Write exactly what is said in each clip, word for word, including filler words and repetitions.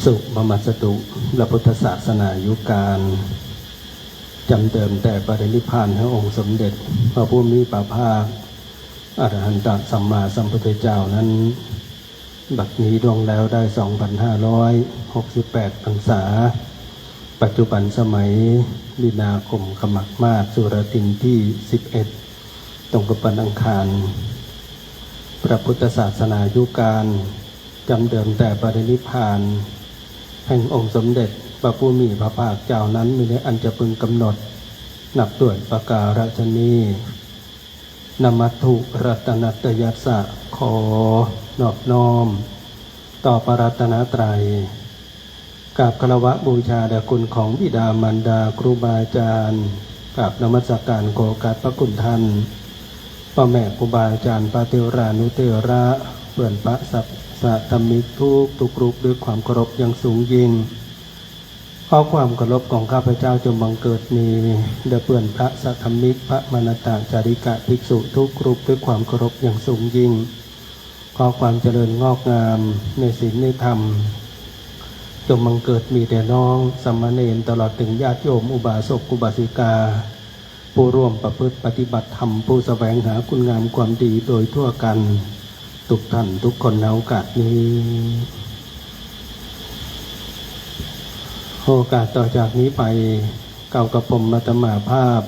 สุปมัสสตุ พระพุทธศาสนายุคการ จำเดิมแต่ปรินิพพานแห่งองค์สมเด็จพระผู้มีพระภาค อรหันตสัมมาสัมพุทธเจ้านั้น บัดนี้ล่วงแล้วได้ สองพันห้าร้อยหกสิบแปด พรรษา ปัจจุบันสมัย มีนาคม ขมักมาศ สุรทินที่ สิบเอ็ด ตรงกับวันอังคาร พระพุทธศาสนายุคการ จำเดิมแต่ปรินิพพาน แห่งองค์สมเด็จพระผู้มีพระภาคเจ้านั้นมีในอันจะพึงกำหนด นับด้วยประการฉนี้ นมัตถุรัตนัตยัสสะ ขอนอบน้อม ต่อพระรัตนตรัย กราบคารวะบูชาแด่คุณของบิดามารดาครูบาอาจารย์ กราบนมัสการขอโอกาสพระคุณท่าน พ่อแม่ครูบาอาจารย์ พระเถรานุเถระ เพื่อนพระสัทธมิกทุกทุกรูปด้วยความเคารพอย่างสูงยิ่ง ขอความเคารพของข้าพเจ้าจงบังเกิดมีแด่เพื่อนพระสัทธมิก พระมณฑาจาริกะภิกษุทุกรูปด้วยความเคารพอย่างสูงยิ่ง ขอความเจริญงอกงามในศีลในธรรม จงบังเกิดมีแด่น้องสามเณรตลอดถึงญาติโยมอุบาสกอุบาสิกา ผู้ร่วมประพฤติปฏิบัติธรรม ผู้แสวงหาคุณงามความดีโดยทั่วกัน ทุกท่านทุกคนในโอกาสนี้ โอกาสต่อจากนี้ไป เก้ากับผมอาตมาภาพ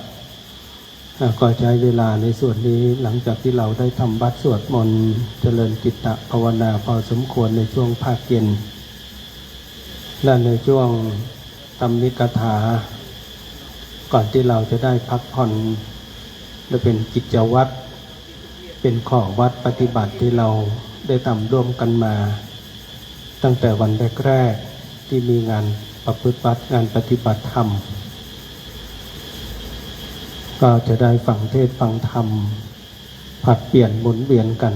อ่า ก็ใช้เวลาในส่วนนี้ หลังจากที่เราได้ทำวัตรสวดมนต์เจริญจิตตภาวนาพอสมควรในช่วงภาคเย็น และในช่วงธรรมิกถา ก่อนที่เราจะได้พักผ่อน และเป็นกิจวัตร เป็นข้อวัดปฏิบัติที่เราได้ทำร่วมกันมา ตั้งแต่วันแรกๆที่มีงานประพฤติวัตรงานปฏิบัติธรรม ก็จะได้ฟังเทศน์ฟังธรรม ผลัดเปลี่ยนหมุนเวียนกัน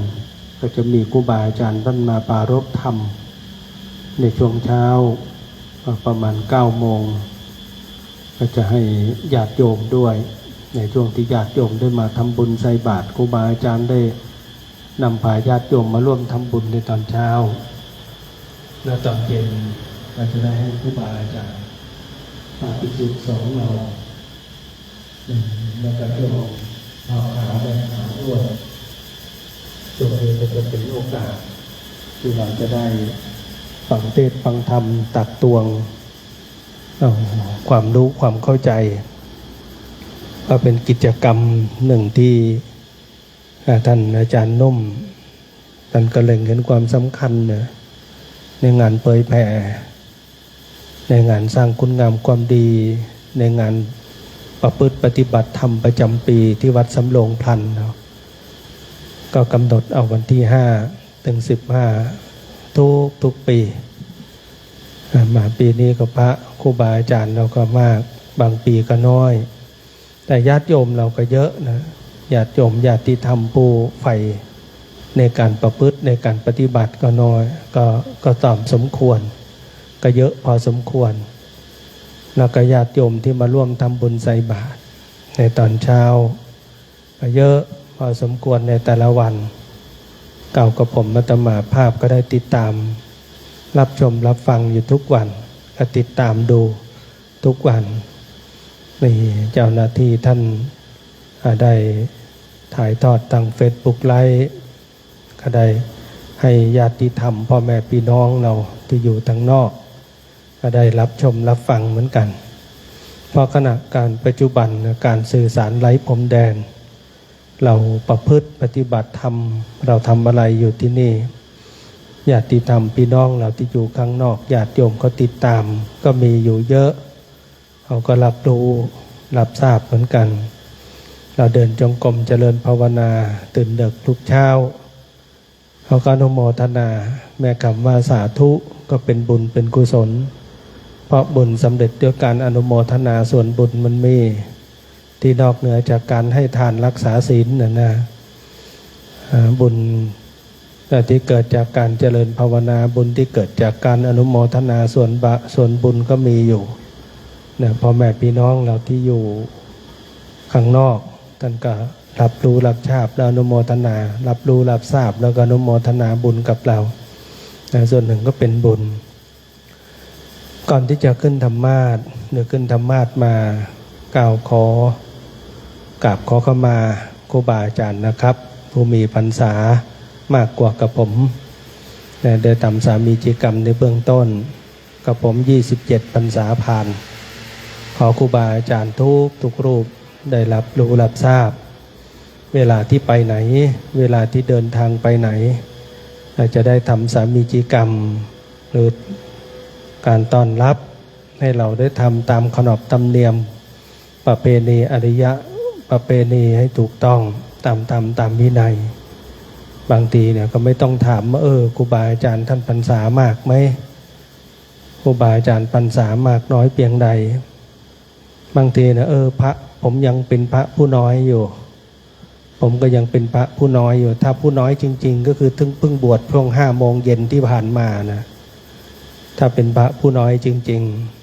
ก็จะมีครูบาอาจารย์ท่านมาปรารภธรรม ในช่วงเช้า ก็ประมาณเก้าโมง ก็จะให้ญาติโยมด้วย ในช่วงที่ญาติโยมได้มาทำบุญใส่บาตร ครูบาอาจารย์ได้นำพาญาติโยมมาร่วมทำบุญในตอนเช้า และตอนเย็นก็จะได้ให้ครูบาอาจารย์พาภิกษุสงฆ์เรา แล้วก็ช่วงเช้าขาวและขาวด้วย ช่วงนี้ก็จะเป็นโอกาสที่เราจะได้ฟังเทศน์ฟังธรรมตักตวง เอาความรู้ความเข้าใจ ก็เป็นกิจกรรมหนึ่งที่ อ่า ท่านอาจารย์นุ่ม ท่านก็เล็งเห็นความสำคัญนะ ในงานเผยแผ่ ในงานสร้างคุณงามความดี ในงานประพฤติปฏิบัติธรรมประจำปีที่วัดสำโรงพลันเนาะ ก็กำหนดเอาวันที่ห้าถึงสิบห้า ทุกทุกปี อ่า มาปีนี้ก็พระครูบาอาจารย์เราก็มาก บางปีก็น้อย แต่ญาติโยมเราก็เยอะนะ ญาติโยมญาติธรรมผู้ใฝ่ในการประพฤติในการปฏิบัติก็น้อย ก็ ก็ตามสมควร ก็เยอะพอสมควร แล้วก็ญาติโยมที่มาร่วมทำบุญใส่บาตรในตอนเช้า ก็เยอะพอสมควรในแต่ละวัน เก้ากับผมอาตมาภาพก็ได้ติดตาม รับชมรับฟังอยู่ทุกวัน ก็ติดตามดูทุกวัน มีเจ้าหน้าที่ท่าน อ่า ได้ถ่ายทอดทางเฟซบุ๊กไลฟ์ ก็ได้ให้ญาติธรรมพ่อแม่พี่น้องเราที่อยู่ทางนอก ก็ได้รับชมรับฟังเหมือนกัน เพราะขณะการปัจจุบันการสื่อสารไร้พรมแดน เราประพฤติปฏิบัติธรรม เราทำอะไรอยู่ที่นี่ ญาติธรรมพี่น้องเราที่อยู่ข้างนอก ญาติโยมเขาติดตาม ก็มีอยู่เยอะ เขาก็รับรู้รับทราบเหมือนกัน เราเดินจงกรมเจริญภาวนา ตื่นเดิกทุกเช้า เขาก็อนุโมทนา แม้คำว่าสาธุก็เป็นบุญเป็นกุศล เพราะบุญสำเร็จด้วยการอนุโมทนา ส่วนบุญมันมีที่นอกเหนือจากการให้ทานรักษาศีลน่ะนะ อ่า บุญ แต่ที่เกิดจากการเจริญภาวนา บุญที่เกิดจากการอนุโมทนาส่วนบะ ส่วนบุญก็มีอยู่นะ พ่อแม่พี่น้องเราที่อยู่ข้างนอก ท่านก็รับรู้รับทราบแล้วอนุโมทนา รับรู้รับทราบแล้วก็อนุโมทนาบุญกับเรานะ ส่วนหนึ่งก็เป็นบุญ ก่อนที่จะขึ้นธรรมาสน์หรือขึ้นธรรมาสน์มากล่าวขอกราบขอขมาครูบาอาจารย์นะครับ ผู้มีพรรษามากกว่ากับผม และได้ทำสามีจิกรรมในเบื้องต้น กับผม ยี่สิบเจ็ด พรรษาผ่าน ขอครูบาอาจารย์ทุกทุกรูปได้รับรู้รับทราบ เวลาที่ไปไหน เวลาที่เดินทางไปไหน อาจจะได้ทำสามีจิกรรม หรือการต้อนรับ ให้เราได้ทำตามขนบธรรมเนียม ประเพณีอริยะประเพณีให้ถูกต้องตามธรรมตามวินัย บางทีเนี่ยก็ไม่ต้องถามว่าเออครูบาอาจารย์ท่านพรรษามากไหม ครูบาอาจารย์พรรษามากน้อยเพียงใด บางทีนะเออพระผมยังเป็นพระผู้น้อยอยู่ ผมก็ยังเป็นพระผู้น้อยอยู่ ถ้าผู้น้อยจริงๆ ก็คือถึงเพิ่งบวชช่วงห้าโมงเย็นที่ผ่านมานะ ถ้าเป็นพระผู้น้อยจริง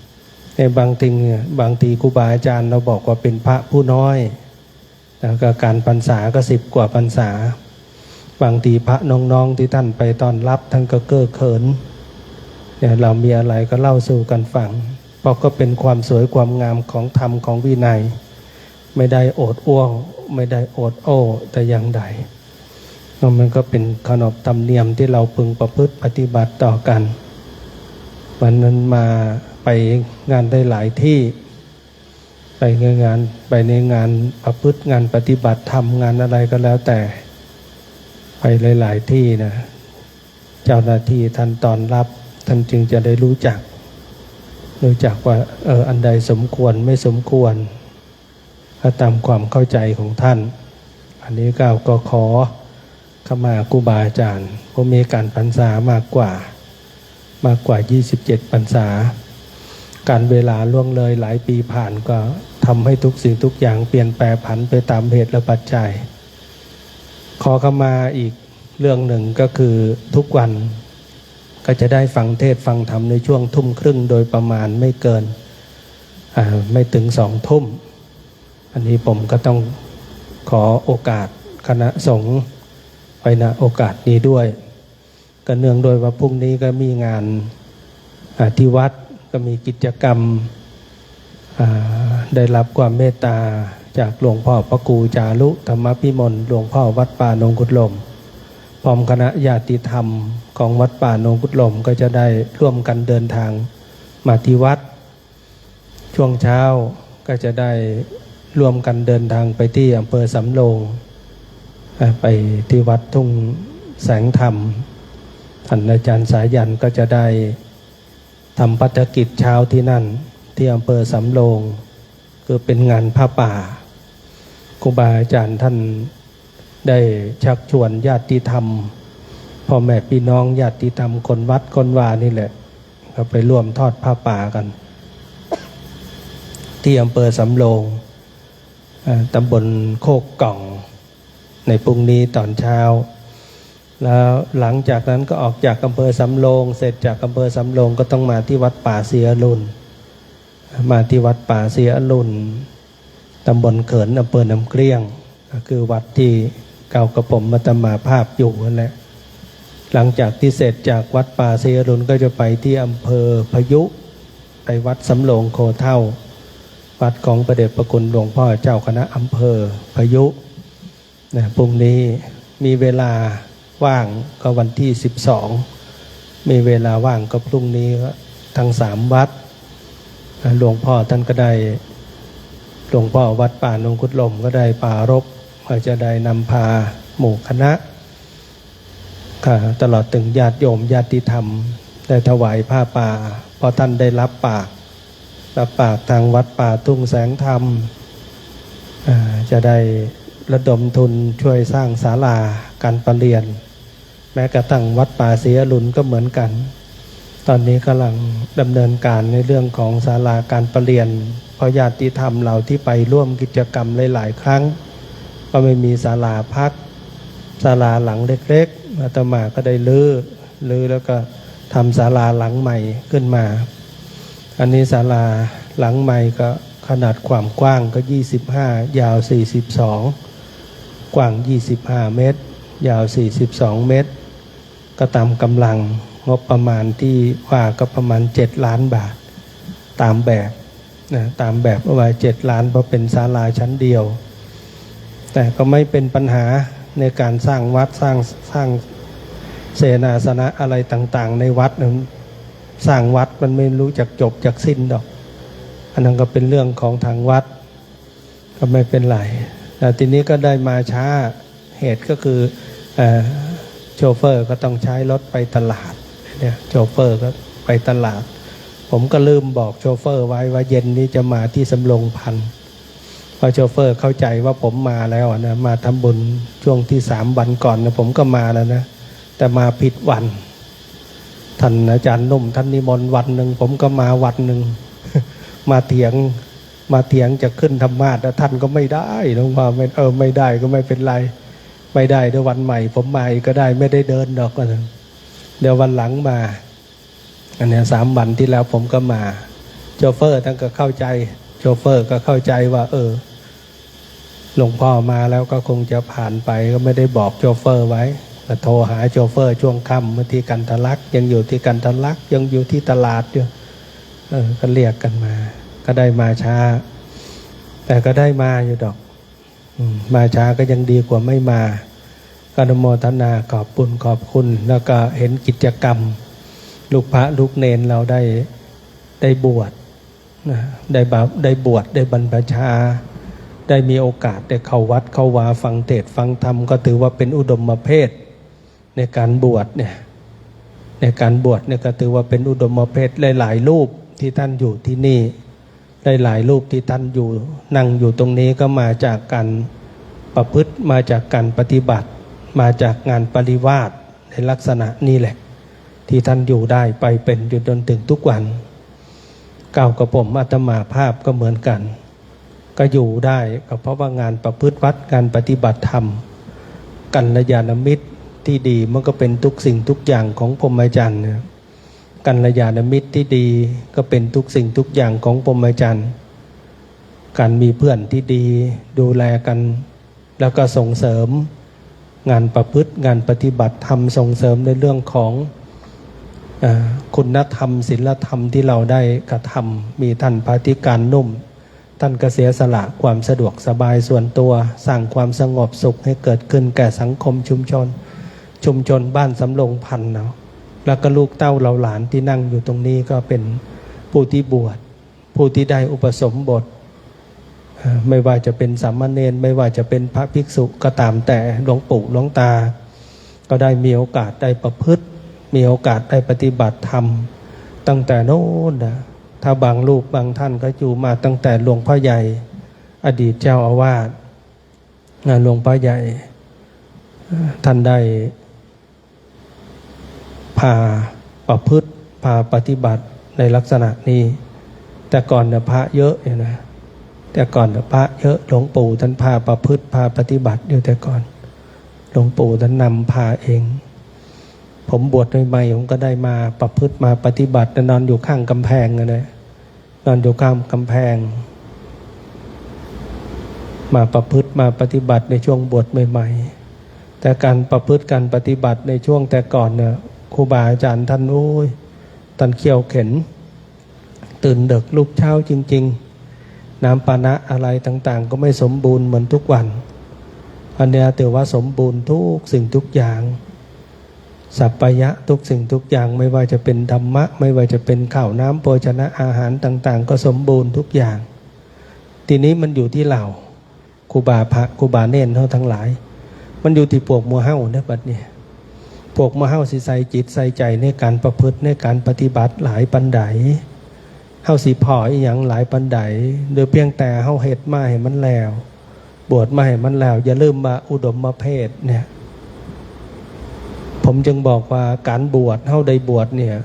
ๆ ในบางทีเนี่ยบางทีครูบาอาจารย์เราบอกว่าเป็นพระผู้น้อย แล้วก็การพรรษาก็สิบกว่าพรรษา บางทีพระน้องๆที่ท่านไปต้อนรับท่านก็เก้อเขิน เนี่ยเรามีอะไรก็เล่าสู่กันฟัง เพราะก็เป็นความสวยความงามของธรรมของวินัย ไม่ได้โอดอ้วง ไม่ได้โอดโอ้แต่อย่างใด แล้วมันก็เป็นขนบธรรมเนียมที่เราพึงประพฤติปฏิบัติต่อกัน วันนั้นมาไปงานได้หลายที่ ไปในงานไปในงานประพฤติงานปฏิบัติธรรมงานอะไรก็แล้วแต่ ไปหลายๆที่นะ เจ้าหน้าที่ท่านต้อนรับ ท่านจึงจะได้รู้จัก รู้จักว่าเอออันใดสมควรไม่สมควร ก็ตามความเข้าใจของท่าน อันนี้ก็ก็ขอขมาครูบาอาจารย์ผู้มีการพรรษามากกว่ามากกว่า ยี่สิบเจ็ด พรรษา การเวลาล่วงเลยหลายปีผ่านก็ทำให้ทุกสิ่งทุกอย่างเปลี่ยนแปรผันไปตามเหตุและปัจจัย ขอขมาอีกเรื่องหนึ่งก็คือทุกวันก็จะได้ฟังเทศน์ฟังธรรมในช่วงทุ่มครึ่งโดยประมาณไม่เกินอ่าไม่ถึงสองทุ่ม อันนี้ผมก็ต้องขอโอกาสคณะสงฆ์ไปณโอกาสนี้ด้วย ก็เนื่องด้วยว่าพรุ่งนี้ก็มีงานอ่าที่วัดก็มีกิจกรรมอ่าได้รับความเมตตาจากหลวงพ่อพระครูจารุธรรมพิมล หลวงพ่อวัดป่าโนนกุดลม พร้อมคณะญาติธรรมของวัดป่าโนนกุดลมก็จะได้ร่วมกันเดินทางมาที่วัด ช่วงเช้าก็จะได้ร่วมกันเดินทางไปที่อำเภอสำโรงอ่ะไปที่วัดทุ่งแสงธรรม ท่านอาจารย์สายันก็จะได้ทำภัทกิจเช้าที่นั่น ที่อำเภอสำโรง คือเป็นงานผ้าป่า ครูบาอาจารย์ท่านได้ชักชวนญาติธรรม พ่อแม่พี่น้องญาติธรรมคนวัดคนวานี่แหละ ก็ไปร่วมทอดผ้าป่ากัน ที่อำเภอสำโรงอ่าตำบลโคกกล่อง ในพรุ่งนี้ตอนเช้า แล้วหลังจากนั้นก็ออกจากอำเภอสำโรง เสร็จจากอำเภอสำโรงก็ต้องมาที่วัดป่าศรีอรุณ มาที่วัดป่าศรีอรุณ ตำบลเขิน อำเภอน้ำเกลี้ยง ก็คือวัดที่เก่ากระผมอาตมาภาพอยู่นั่นแหละ หลังจากที่เสร็จจากวัดป่าศรีอรุณก็จะไปที่อำเภอพายุ ไปวัดสำโรงโคเฒ่า วัดของพระเดชพระคุณหลวงพ่อเจ้าคณะอำเภอพายุ นะ พรุ่งนี้มีเวลาว่างก็วันที่สิบสอง มีเวลาว่างก็พรุ่งนี้ก็ทั้งสามวัดนะ หลวงพ่อท่านก็ได้ หลวงพ่อวัดป่าโนนกุดลมก็ได้ปรารภ ก็จะได้นำพาหมู่คณะ ค่ะ ตลอดถึงญาติโยมญาติธรรม ได้ถวายผ้าป่า เพราะท่านได้รับปาก รับปากทางวัดป่าทุ่งแสงธรรมอ่าจะได้ระดมทุนช่วยสร้างศาลาการประเรียน แม้กระทั่งวัดป่าศรีอรุณก็เหมือนกัน ตอนนี้กำลังดำเนินการในเรื่องของศาลาการประเรียน เพราะญาติธรรมเราที่ไปร่วมกิจกรรมหลายๆครั้ง ก็ไม่มีศาลาพัก ศาลาหลังเล็กๆ อาตมาก็ได้รื้อ รื้อแล้วก็ทำศาลาหลังใหม่ขึ้นมา อันนี้ศาลาหลังใหม่ก็ขนาดความกว้างก็ ยี่สิบห้า ยาว สี่สิบสอง กว้าง ยี่สิบห้า เมตร ยาว สี่สิบสอง เมตร ก็ตามกำลังงบประมาณที่ว่าก็ประมาณ เจ็ด ล้านบาท ตามแบบนะตามแบบว่าเจ็ดล้านเพราะเป็นศาลาชั้นเดียว แต่ก็ไม่เป็นปัญหาในการสร้างวัดสร้างสร้างเสนาสนะอะไรต่างๆ ในวัดนั้นสร้างวัดมันไม่รู้จักจบจักสิ้นดอก อันนั้นก็เป็นเรื่องของทางวัด ก็ไม่เป็นไรแต่ทีนี้ก็ได้มาช้า เหตุก็คือเอ่อโชเฟอร์ก็ต้องใช้รถไปตลาดเนี่ยโชเฟอร์ก็ไปตลาด ผมก็ลืมบอกโชเฟอร์ไว้ว่าเย็นนี้จะมาที่สำโรงพันธ์เพราะโชเฟอร์เข้าใจว่าผมมาแล้วอะนะมาทำบุญช่วงที่สามวันก่อนนะผมก็มาแล้วนะ แต่มาผิดวัน ท่านอาจารย์หนุ่มท่านนิมนต์วันหนึ่งผมก็มาวันหนึ่ง มาเถียงมาเถียงจะขึ้นธรรมาสน์แล้วท่านก็ไม่ได้หลวงพ่อไม่เออไม่ได้ก็ไม่เป็นไร ไม่ได้เดี๋ยววันใหม่ ผมมาอีกก็ได้ไม่ได้เดินดอกว่าซั่นเดี๋ยววันหลังมา อันเนี้ยสามวันที่แล้วผมก็มา โชเฟอร์ท่านก็เข้าใจ โชเฟอร์ก็เข้าใจว่า เออหลวงพ่อมาแล้วก็คงจะผ่านไปก็ไม่ได้บอกโชเฟอร์ไว้ก็โทรหาโชเฟอร์ช่วงค่ำเมื่อที่กันทะลักยังอยู่ที่กันทะลักยังอยู่ที่ตลาดอยู่เออก็เรียกกันมา ก็ได้มาช้า แต่ก็ได้มาอยู่ดอกอืมมาช้าก็ยังดีกว่าไม่มา ก็อนุโมทนาขอบคุณขอบคุณ แล้วก็เห็นกิจกรรม ลูกพระลูกเณรเราได้ได้บวชนะได้บาได้บวชได้บรรพชา ได้มีโอกาสได้เข้าวัดเข้าวาฟังเทศน์ฟังธรรมก็ถือว่าเป็นอุดมเภทในการบวชเนี่ยในการบวชเนี่ยก็ถือว่าเป็นอุดมเภทหลายๆรูปที่ท่านอยู่ที่นี่ หลายๆรูปที่ท่านอยู่นั่งอยู่ตรงนี้ก็มาจากการประพฤติมาจากการปฏิบัติ มาจากงานปริวาสในลักษณะนี้แหละ ที่ท่านอยู่ได้ไปเป็นอยู่จนถึงทุกวันก้าวกระผมอาตมาภาพก็เหมือนกัน ก็อยู่ได้ก็เพราะว่างานประพฤติวัดงานปฏิบัติธรรมกัลยาณมิตรที่ดีมันก็เป็นทุกสิ่งทุกอย่างของพรหมจรรย์นะ กัลยาณมิตรที่ดีก็เป็นทุกสิ่งทุกอย่างของพรหมจรรย์ การมีเพื่อนที่ดีดูแลกัน แล้วก็ส่งเสริมงานประพฤติงานปฏิบัติธรรมส่งเสริมในเรื่องของเออคุณธรรมศีลธรรมที่เราได้กระทำมีท่านพระธิการนุ่ม ท่านก็เสียสละความสะดวกสบายส่วนตัว สร้างความสงบสุขให้เกิดขึ้นแก่สังคมชุมชน ชุมชนบ้านสำโรงพันธ์เนาะแล้วก็ลูกเต้าเหล่าหลานที่นั่งอยู่ตรงนี้ก็เป็นผู้ที่บวชผู้ที่ได้อุปสมบทเอ่อไม่ว่าจะเป็นสามเณรไม่ว่าจะเป็นพระภิกษุก็ตามแต่หลวงปู่หลวงตา ก็ได้มีโอกาสได้ประพฤติ มีโอกาสได้ปฏิบัติธรรม ตั้งแต่โน้นนะถ้าบางรูปบางท่านก็อยู่มาตั้งแต่หลวงพ่อใหญ่ อดีตเจ้าอาวาสนะหลวงพ่อใหญ่เอ่อท่านได้พาประพฤติพาปฏิบัติในลักษณะนี้ แต่ก่อนเนี่ยพระเยอะอยู่นะแต่ก่อนเนี่ยพระเยอะหลวงปู่ท่านพาประพฤติพาปฏิบัติอยู่แต่ก่อน หลวงปู่ท่านนำพาเอง ผมบวชใหม่ๆผมก็ได้มาประพฤติมาปฏิบัตินอนอยู่ข้างกำแพงนะนอนอยู่ข้างกำแพง มาประพฤติมาปฏิบัติในช่วงบวชใหม่ๆ แต่การประพฤติการปฏิบัติในช่วงแต่ก่อนเนี่ยครูบาอาจารย์ท่านโอ้ยท่านเขี่ยวเข็ญ ตื่นดึกลุกเช้าจริงๆ น้ำปานะอะไรต่างๆ ก็ไม่สมบูรณ์เหมือนทุกวัน อันเนี้ยถือว่าสมบูรณ์ทุกสิ่งทุกอย่าง สัพพยะทุกสิ่งทุกอย่างไม่ว่าจะเป็นธรรมะ ไม่ว่าจะเป็นข้าวน้ำโภชนะอาหารต่างๆ ก็สมบูรณ์ทุกอย่าง ทีนี้มันอยู่ที่เราครูบาพระครูบาเณรเฮาทั้งหลาย มันอยู่ที่พวกหมู่เฮาเด้อบัดนี้ พวกหมู่เฮาสิใส่จิตใส่ใจในการประพฤติในการปฏิบัติหลายปานใด เฮาสิพ้ออีหยังหลายปานใด หรือเพียงแต่เฮาเฮ็ดมาให้มันแล้ว บวชมาให้มันแล้ว อย่าลืมว่าอุดมเภทเนี่ย ผมจึงบอกว่าการบวชเฮาได้บวชเนี่ย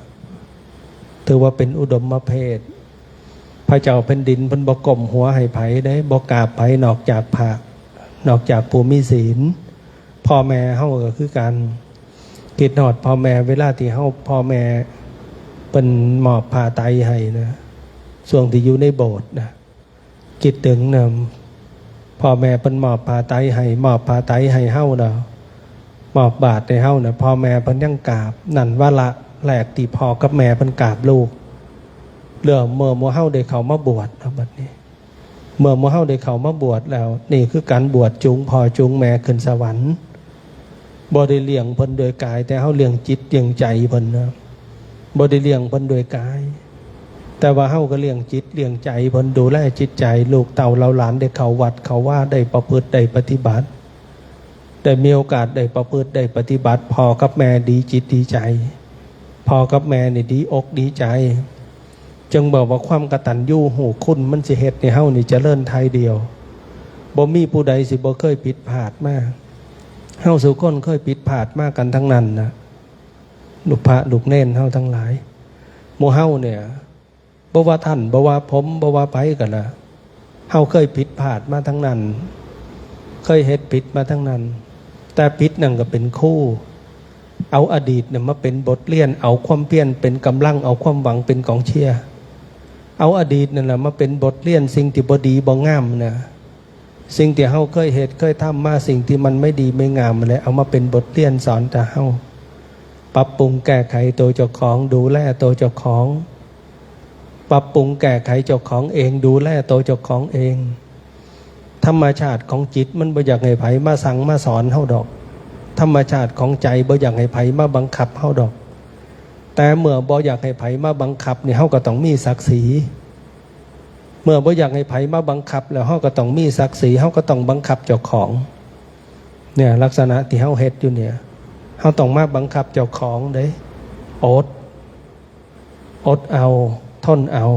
ถือว่าเป็นอุดมเภท พระเจ้าแผ่นดินเพิ่นบ่ก้มหัวให้ไผเด้ บ่กราบไผนอกจากพระ นอกจากผู้มีศีล พ่อแม่เฮาก็คือกัน คิดฮอดพ่อแม่เวลาที่เฮาพ่อแม่เพิ่นมอบผ้าไตรให้นะ ช่วงที่อยู่ในโบสถ์นะ คิดถึงนะ พ่อแม่เพิ่นมอบผ้าไตรให้ มอบผ้าไตรให้เฮานะ มอบบาตรให้เฮานะ พ่อแม่เพิ่นยังกราบ นั่นวาระแรกที่พ่อกับแม่เพิ่นกราบลูก เริ่มเมื่อหมู่เฮาได้เข้ามาบวชนะบัดนี้ เมื่อหมู่เฮาได้เข้ามาบวชแล้ว นี่คือการบวชจูงพ่อจูงแม่ขึ้นสวรรค์ บ่ได้เลี้ยงเพิ่นโดยกาย แต่เฮาเลี้ยงจิตเลี้ยงใจเพิ่นนะ บ่ได้เลี้ยงเพิ่นโดยกาย แต่ว่าเฮาก็เลี้ยงจิตเลี้ยงใจเพิ่น ดูแลจิตใจ ลูกเต้าเหล่าหลานได้เข้าวัดเข้าวา ได้ประพฤติได้ปฏิบัติ ได้มีโอกาสได้ประพฤติได้ปฏิบัติ พ่อกับแม่ดีจิตดีใจ พ่อกับแม่นี่ดีอกดีใจ จึงบอกว่าความกตัญญูรู้คุณมันสิเฮ็ดให้เฮานี่เจริญไทยเดียว บ่มีผู้ใดสิบ่เคยผิดพลาดมา เฮาสู่คนเคยผิดพลาดมากันทั้งนั้นนะ ลูกพระลูกเณรเฮาทั้งหลาย หมู่เฮาเนี่ย บ่ว่าท่าน บ่ว่าผม บ่ว่าไผก็ละ เฮาเคยผิดพลาดมาทั้งนั้น เคยเฮ็ดผิดมาทั้งนั้น แต่ผิดนั่นก็เป็นครู เอาอดีตเนี่ยมาเป็นบทเรียน เอาความเพียรเป็นกำลัง เอาความหวังเป็นกองเชียร์ เอาอดีตนั่นแหละมาเป็นบทเรียน สิ่งที่บ่ดีบ่งามนะ สิ่งที่เฮาเคยเฮ็ดเคยทำมา สิ่งที่มันไม่ดีไม่งามนั่นแหละ เอามาเป็นบทเรียนสอนแต่เฮา ปรับปรุงแก้ไขตัวเจ้าของ ดูแลตัวเจ้าของ ปรับปรุงแก้ไขเจ้าของเอง ดูแลตัวเจ้าของเอง ธรรมชาติของจิตมันบ่อยากให้ไผมาสั่งมาสอนเฮาดอก ธรรมชาติของใจบ่อยากให้ไผมาบังคับเฮาดอก แต่เมื่อบ่อยากให้ไผมาบังคับนี่ เฮาก็ต้องมีศักดิ์ศรี เมื่อบ่อยากให้ไผมาบังคับแล้ว เฮาก็ต้องมีศักดิ์ศรี เฮาก็ต้องบังคับเจ้าของ เนี่ย ลักษณะที่เฮาเฮ็ดอยู่เนี่ย เฮาต้องมาบังคับเจ้าของเด้ อด อดเอา ทนเอา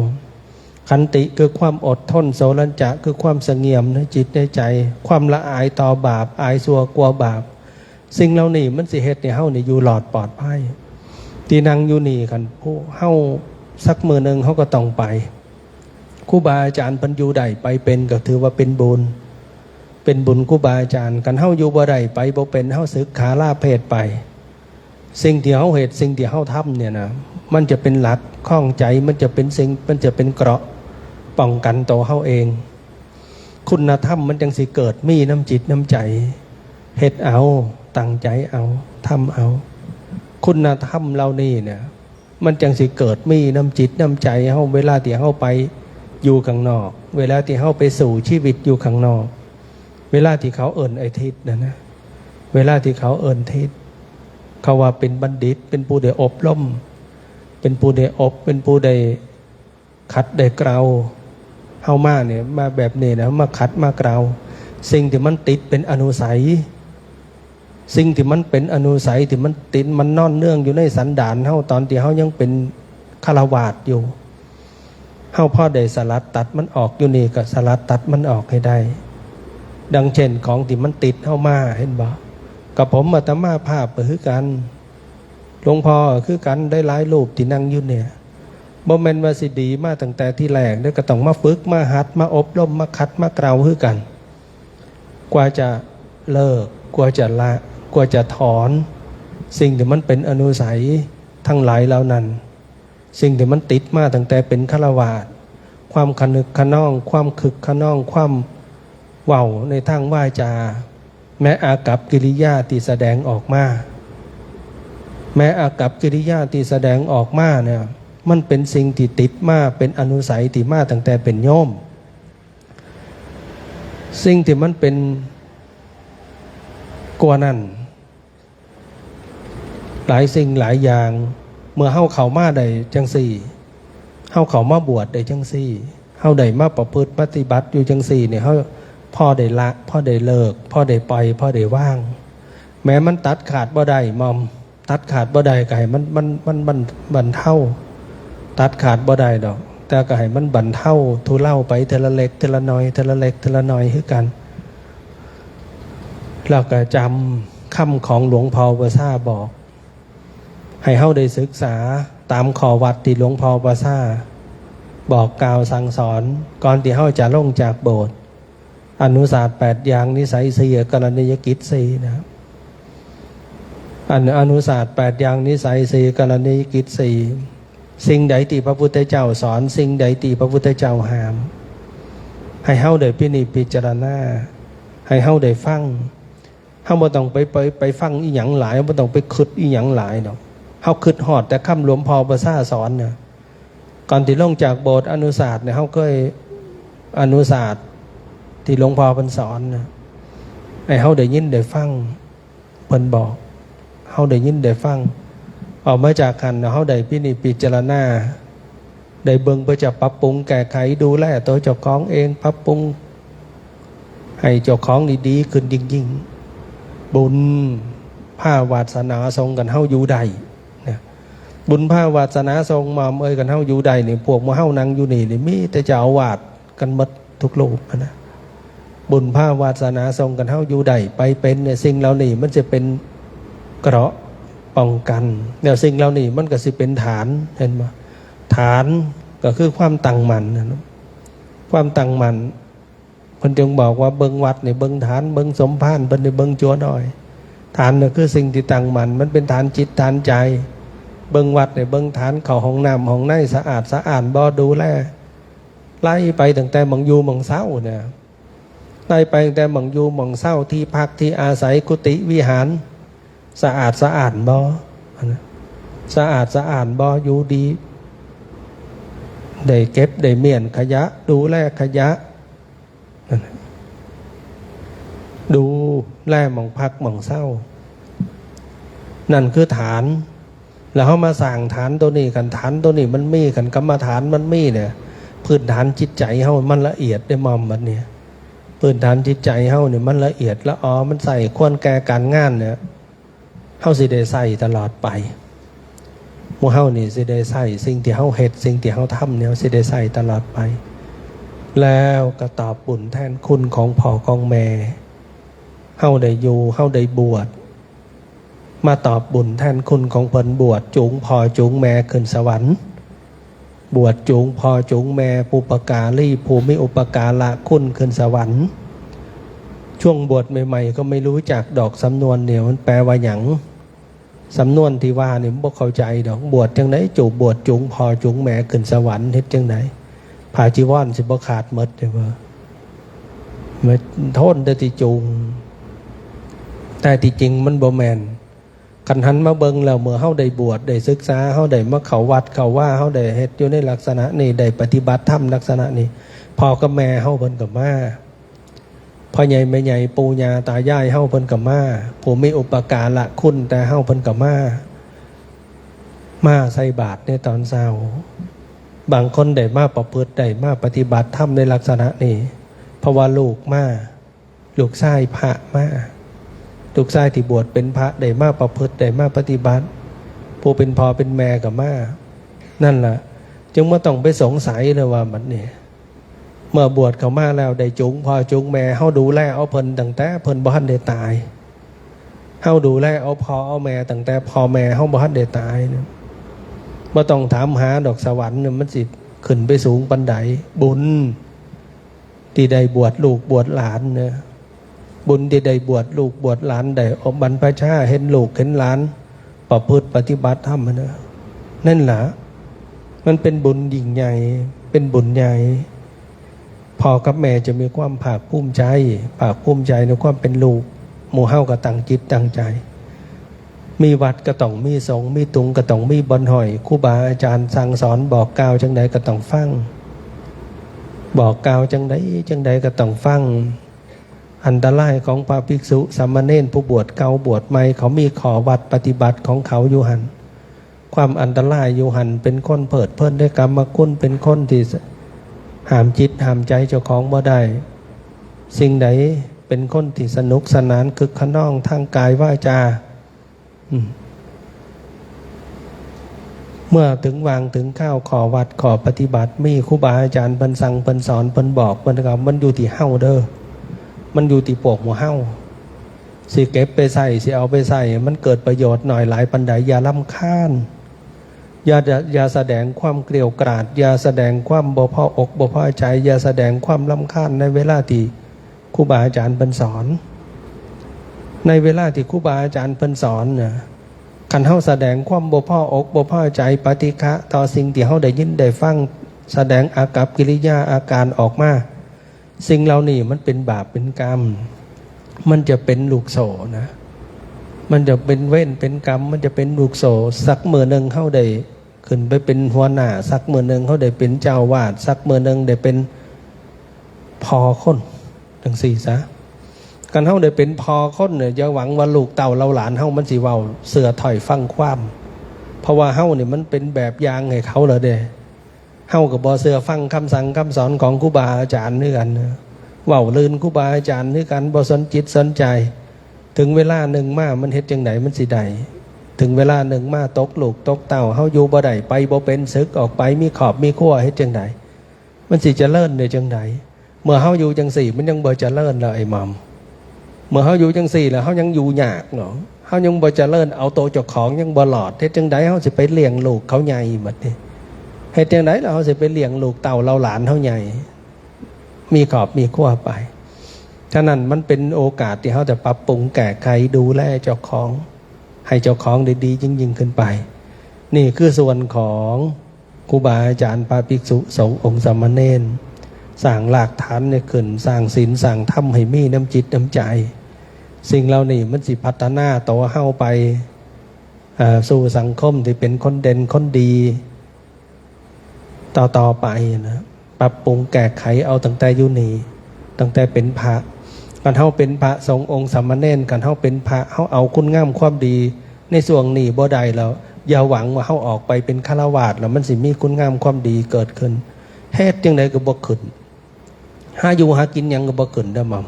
ขันติคือความอดทน โสรัญจะคือความสงบในจิตในใจ ความละอายต่อบาป อายชั่วกลัวบาป สิ่งเหล่านี้มันสิเฮ็ดให้เฮานี่อยู่รอดปลอดภัย ที่นั่งอยู่นี่ คันผู้เฮาสักมื้อหนึ่งเฮาก็ต้องไป ครูบาอาจารย์เพิ่นอยู่ได้ไปเป็นก็ถือว่าเป็นบุญ เป็นบุญครูบาอาจารย์ คันเฮาอยู่บ่ได้ไปบ่เป็น เฮาสึกขาลาเพศไป สิ่งที่เฮาเฮ็ด สิ่งที่เฮาทำเนี่ยนะ มันจะเป็นหลักข้องใจ มันจะเป็นสิ่ง มันจะเป็นเกราะป้องกันตัวเฮาเอง คุณธรรมมันจังสิเกิดมีน้ำจิตน้ำใจ เฮ็ดเอา ตั้งใจเอา ทำเอา คุณธรรมเหล่านี้เนี่ย มันจังสิเกิดมีน้ำจิตน้ำใจเฮา เวลาที่เฮาไปอยู่ข้างนอก เวลาที่เฮาไปสู่ชีวิตอยู่ข้างนอก เวลาที่เขาเอิ้นไอ้ทิศนะนะ เวลาที่เขาเอิ้นทิศ เขาว่าเป็นบัณฑิต เป็นผู้ได้อบรม เป็นผู้ได้อบ เป็นผู้ได้ขัดได้เกลา เฮามาเนี่ย มาแบบนี้นะ มาขัดมาเกลา สิ่งที่มันติดเป็นอนุสัย สิ่งที่มันเป็นอนุสัย ที่มันติดมันนอนเนื่องอยู่ในสันดานเฮา ตอนที่เฮายังเป็นฆราวาสอยู่ เฮาพอได้สลัดตัดมันออกอยู่นี่ ก็สลัดตัดมันออกให้ได้ ดังเช่นของที่มันติดเฮามา เห็นบ่ กับผมอาตมาภาพก็คือกัน หลวงพ่อก็คือกัน ได้หลายรูปที่นั่งอยู่เนี่ย บ่แม่นว่าสิดีมาตั้งแต่ที่แรกเด้อ ก็ต้องมาฝึก มาหัด มาอบรม มาขัด มาเกลาคือกัน กว่าจะเลิก กว่าจะละ กว่าจะถอน สิ่งที่มันเป็นอนุสัยทั้งหลายเหล่านั้น สิ่งที่มันติดมาตั้งแต่เป็นฆราวาส ความคะนึกคะนอง ความคึกคะนอง ความเว้าในทางวาจา แม้อากัปกิริยาที่แสดงออกมา แม้อากัปกิริยาที่แสดงออกมาเนี่ย มันเป็นสิ่งที่ติดมา เป็นอนุสัยที่มาตั้งแต่เป็นโยม สิ่งที่มันเป็นกว่านั้น หลายสิ่งหลายอย่าง เมื่อเฮาเข้ามาได้จังซี่ เฮาเข้ามาบวชได้จังซี่ เฮาได้มาประพฤติปฏิบัติอยู่จังซี่เนี่ย เฮาพอได้ละ พอได้เลิก พอได้ปล่อย พอได้วาง แม้มันตัดขาดบ่ได้มอม ตัดขาดบ่ได้ก็ให้มัน มัน มัน มันบรรเทา ตัดขาดบ่ได้ดอก แต่ก็ให้มันบรรเทาทุเลาไปทีละเล็กทีละน้อย ทีละเล็กทีละน้อยคือกัน แล้วก็จำคำของหลวงพ่อประชาบอก ให้เฮาได้ศึกษาตามข้อวัดที่หลวงพ่อประชาบอกกล่าวสั่งสอน ก่อนที่เฮาจะลงจากโบสถ์ อนุศาสน์แปดอย่าง นิสัยสี่ กรณียกิจสี่นะ อันอนุศาสน์แปดอย่าง นิสัยสี่ กรณียกิจสี่ สิ่งใดที่พระพุทธเจ้าสอน สิ่งใดที่พระพุทธเจ้าห้าม ให้เฮาได้พินิจพิจารณา ให้เฮาได้ฟัง เฮาบ่ต้องไป ไป ไปฟังอีหยังหลาย เฮาบ่ต้องไปคิดอีหยังหลายดอก เฮาคิดฮอดแต่คำหลวงพ่อประชาสอนนะ ก่อนที่ลงจากโบสถ์อนุสาสน์เนี่ย เฮาเคย อนุสาสน์ที่หลวงพ่อเพิ่นสอนนะ ให้เฮาได้ยินได้ฟัง เพิ่นบอก เฮาได้ยินได้ฟัง ออกมาจากหั้นเฮาได้พินิจพิจารณา ได้เบิ่งเพื่อจะปรับปรุงแก้ไข ดูแลตัวเจ้าของเอง ปรับปรุง ให้เจ้าของนี่ดีขึ้นยิ่งๆ บุญพาวาสนาส่งกันเฮาอยู่ได้นะ บุญพาวาสนาส่งมอมเอยกันเฮาอยู่ได้นี่ พวกหมู่เฮานั่งอยู่นี่นี่ มีแต่เจ้าอาวาสกันหมดทุกรูปนะ บุญพาวาสนาส่งกันเฮาอยู่ได้ไปเป็นเนี่ย สิ่งเหล่านี้มันจะเป็นเกราะป้องกัน แล้วสิ่งเหล่านี้มันก็สิเป็นฐาน เห็นบ่ ฐานก็คือความตั้งมั่นนะ ความตั้งมั่น เพิ่นจึงบอกว่าเบิ่งวัดนี่เบิ่งฐาน เบิ่งสมภารเพิ่นนี่เบิ่งจั่วน้อย ฐานน่ะคือสิ่งที่ตั้งมั่น มันเป็นฐานจิตฐานใจ เบิ่งวัดนี่เบิ่งฐาน เข้าห้องน้ำห้องในสะอาดสะอ้านบ่ ดูแล ไล่ไปตั้งแต่หม่องอยู่หม่องเซาเนี่ย ไล่ไปตั้งแต่หม่องอยู่หม่องเซา ที่พักที่อาศัย กุฏิวิหาร สะอาดสะอ้านบ่ สะอาดสะอ้านบ่ อยู่ดี ได้เก็บได้เมี้ยนขยะ ดูแลขยะ ดูแลหม่องพักหม่องเซา นั่นคือฐาน แล้วเฮามาสร้างฐานตัวนี้กัน ฐานตัวนี้มันมีกัน กรรมฐานมันมีเนี่ย พื้นฐานจิตใจเฮามันละเอียดได้มอมบัดเนี่ย พื้นฐานจิตใจเฮาเนี่ยมันละเอียดละออ มันใส่ควรแก่การงานเนี่ย เฮาสิได้ใส่ตลอดไป หมู่เฮานี่สิได้ใส่สิ่งที่เฮาเฮ็ด สิ่งที่เฮาทำเนี่ย เฮาสิได้ใส่ตลอดไป แล้วก็ตอบบุญแทนคุณของพ่อของแม่ เฮาได้อยู่ เฮาได้บวช มาตอบบุญแทนคุณของเพิ่น บวชจูงพ่อจูงแม่ขึ้นสวรรค์ บวชจูงพ่อจูงแม่ บุปการี ผู้มีอุปการะคุณขึ้นสวรรค์ ช่วงบวชใหม่ๆ ก็ไม่รู้จักดอกสำนวนเนี่ย มันแปลว่าหยัง สำนวนที่ว่านี่บ่เข้าใจดอก บวชจั่งใด จูง บวชจูงพ่อจูงแม่ขึ้นสวรรค์ เฮ็ดจั่งใด ผ้าจีวรสิบ่ขาดหมดเด้อบ่ มาโทษแต่ที่จูง แต่ที่จริงมันบ่แม่น คันหันมาเบิ่งแล้ว เมื่อเฮาได้บวช ได้ศึกษา เฮาได้มาเข้าวัดเข้าวา เฮาได้เฮ็ดอยู่ในลักษณะนี้ ได้ปฏิบัติธรรมลักษณะนี้ พ่อกับแม่เฮาเพิ่นก็มา พ่อใหญ่แม่ใหญ่ ปู่ย่าตายายเฮาเพิ่นก็มา ผู้มีอุปการะคุณแต่เฮาเพิ่นก็มา มาใส่บาตรในตอนเช้า บางคนได้มาประพฤติ ได้มาปฏิบัติธรรมในลักษณะนี้ เพราะว่าลูกมา ลูกชายพระมา ลูกชายที่บวชเป็นพระได้มาประพฤติ ได้มาปฏิบัติ ผู้เป็นพ่อเป็นแม่ก็มา นั่นล่ะ จึงบ่ต้องไปสงสัยเลยว่าบัดนี้ เมื่อบวชเข้ามาแล้ว ได้จูงพ่อจูงแม่ เฮาดูแลเอาเพิ่นตั้งแต่เพิ่นบ่ทันได้ตาย เฮาดูแลเอาพ่อเอาแม่ตั้งแต่พ่อแม่เฮาบ่ทันได้ตายเนี่ย บ่ต้องถามหาดอก สวรรค์เนี่ยมันสิขึ้นไปสูงปานใด บุญที่ได้บวชลูกบวชหลานเนี่ย บุญที่ได้บวชลูกบวชหลาน ได้ออกบรรพชา เห็นลูกเห็นหลาน ประพฤติปฏิบัติธรรมนะ นั่นล่ะ มันเป็นบุญยิ่งใหญ่ เป็นบุญใหญ่ พ่อกับแม่จะมีความภาคภูมิใจ ภาคภูมิใจในความเป็นลูก หมู่เฮาก็ตั้งจิตตั้งใจ มีวัดก็ต้องมีสงฆ์ มีตุงก็ต้องมีบ่อนห้อย ครูบาอาจารย์สั่งสอนบอกกล่าวจั่งใดก็ต้องฟัง บอกกล่าวจั่งใดจั่งใดก็ต้องฟัง อันตรายของพระภิกษุสามเณรผู้บวชเก่าบวชใหม่ เขามีข้อวัดปฏิบัติของเขาอยู่หั่น ความอันตรายอยู่หั่น เป็นคนเพลิดเพลินในกามคุณ เป็นคนที่ห้ามจิตห้ามใจเจ้าของบ่ได้ สิ่งใดเป็นคนที่สนุกสนานคึกคะนองทางกายวาจา อืม เมื่อถึงวางถึงข้าวข้อวัดข้อปฏิบัติ มีครูบาอาจารย์เพิ่นสั่งเพิ่นสอนเพิ่นบอก เพิ่นก็ มันอยู่ที่เฮาเด้อ มันอยู่ที่พวกหมู่เฮา สิเก็บไปใส่ สิเอาไปใส่ มันเกิดประโยชน์หน่อยหลายปานใด อย่ารำคาญ อย่า อย่าแสดงความเกรี้ยวกราด อย่าแสดงความบ่พออกบ่พอใจ อย่าแสดงความรำคาญในเวลาที่ครูบาอาจารย์เพิ่นสอน ในเวลาที่ครูบาอาจารย์เพิ่นสอนน่ะ คันเฮาแสดงความบ่พออกบ่พอใจ ปฏิฆะต่อสิ่งที่เฮาได้ยินได้ฟัง แสดงอากัปกิริยาอาการออกมา สิ่งเหล่านี้มันเป็นบาปเป็นกรรม มันจะเป็นลูกโซ่นะ มันจะเป็นเวรเป็นกรรม มันจะเป็นลูกโซ่ สักมื้อหนึ่งเฮาได้ ขึ้นไปเป็นหัวหน้า สักมื้อหนึ่งเฮาได้เป็นเจ้าอาวาส สักมื้อหนึ่งได้เป็นพ่อคน จั่งซี้ซะ คันเฮาได้เป็นพ่อคนเนี่ย อย่าหวังว่าลูกเต้าเหล่าหลานเฮามันสิเว้าเชื่อถ้อยฟังความ เพราะว่าเฮานี่มันเป็นแบบอย่างให้เขาแล้วเด้ เฮาก็บ่เชื่อฟังคำสั่งคำสอนของครูบาอาจารย์คือกันนะ เว้าลื่นครูบาอาจารย์คือกัน บ่สนจิตสนใจ ถึงเวลาหนึ่งมามันเฮ็ดจั่งใดมันสิได้ ถึงเวลาหนึ่งมาตกลูกตกเต้า เฮาอยู่บ่ได้ ไปบ่เป็น สึกออกไป มีครอบมีครัว เฮ็ดจั่งใด มันสิเจริญได้จั่งใด เมื่อเฮาอยู่จั่งซี้ มันยังบ่เจริญแล้วไอ้หม่ำ เมื่อเฮาอยู่จั่งซี้แล้ว เฮายังอยู่ยากเนาะ เฮายังบ่เจริญ เอาตัวเจ้าของยังบ่รอด เฮ็ดจั่งใดเฮาสิไปเลี้ยงลูกเขาใหญ่บัดนี้ เฮ็ดจั่งใดแล้วเฮาสิไปเลี้ยงลูกเต้าเหล่าหลานเฮาใหญ่ มีครอบมีครัวไป ฉะนั้นมันเป็นโอกาสที่เฮาจะปรับปรุงแก้ไขดูแลเจ้าของ ให้เจ้าของได้ดียิ่งๆขึ้นไป นี่คือส่วนของครูบาอาจารย์ พระภิกษุสงฆ์ องค์สามเณร สร้างรากฐานให้ขึ้น สร้างศีลสร้างธรรมให้มีน้ำจิตน้ำใจ สิ่งเหล่านี้มันสิพัฒนาตัวเฮาไป เอ่อ สู่สังคมที่เป็นคนเด่นคนดี ต่อๆไปนะ ปรับปรุงแก้ไขเอาตั้งแต่อยู่นี่ ตั้งแต่เป็นพระ คันเฮาเป็นพระสงฆ์ องค์สามเณร คันเฮาเป็นพระ เฮาเอาคุณงามความดีในช่วงนี้บ่ได้แล้ว อย่าหวังว่าเฮาออกไปเป็นฆราวาสแล้วมันสิมีคุณงามความดีเกิดขึ้น เฮ็ดจั่งใดก็บ่ขึ้น หาอยู่หากินหยังก็บ่ขึ้นเด้อหม่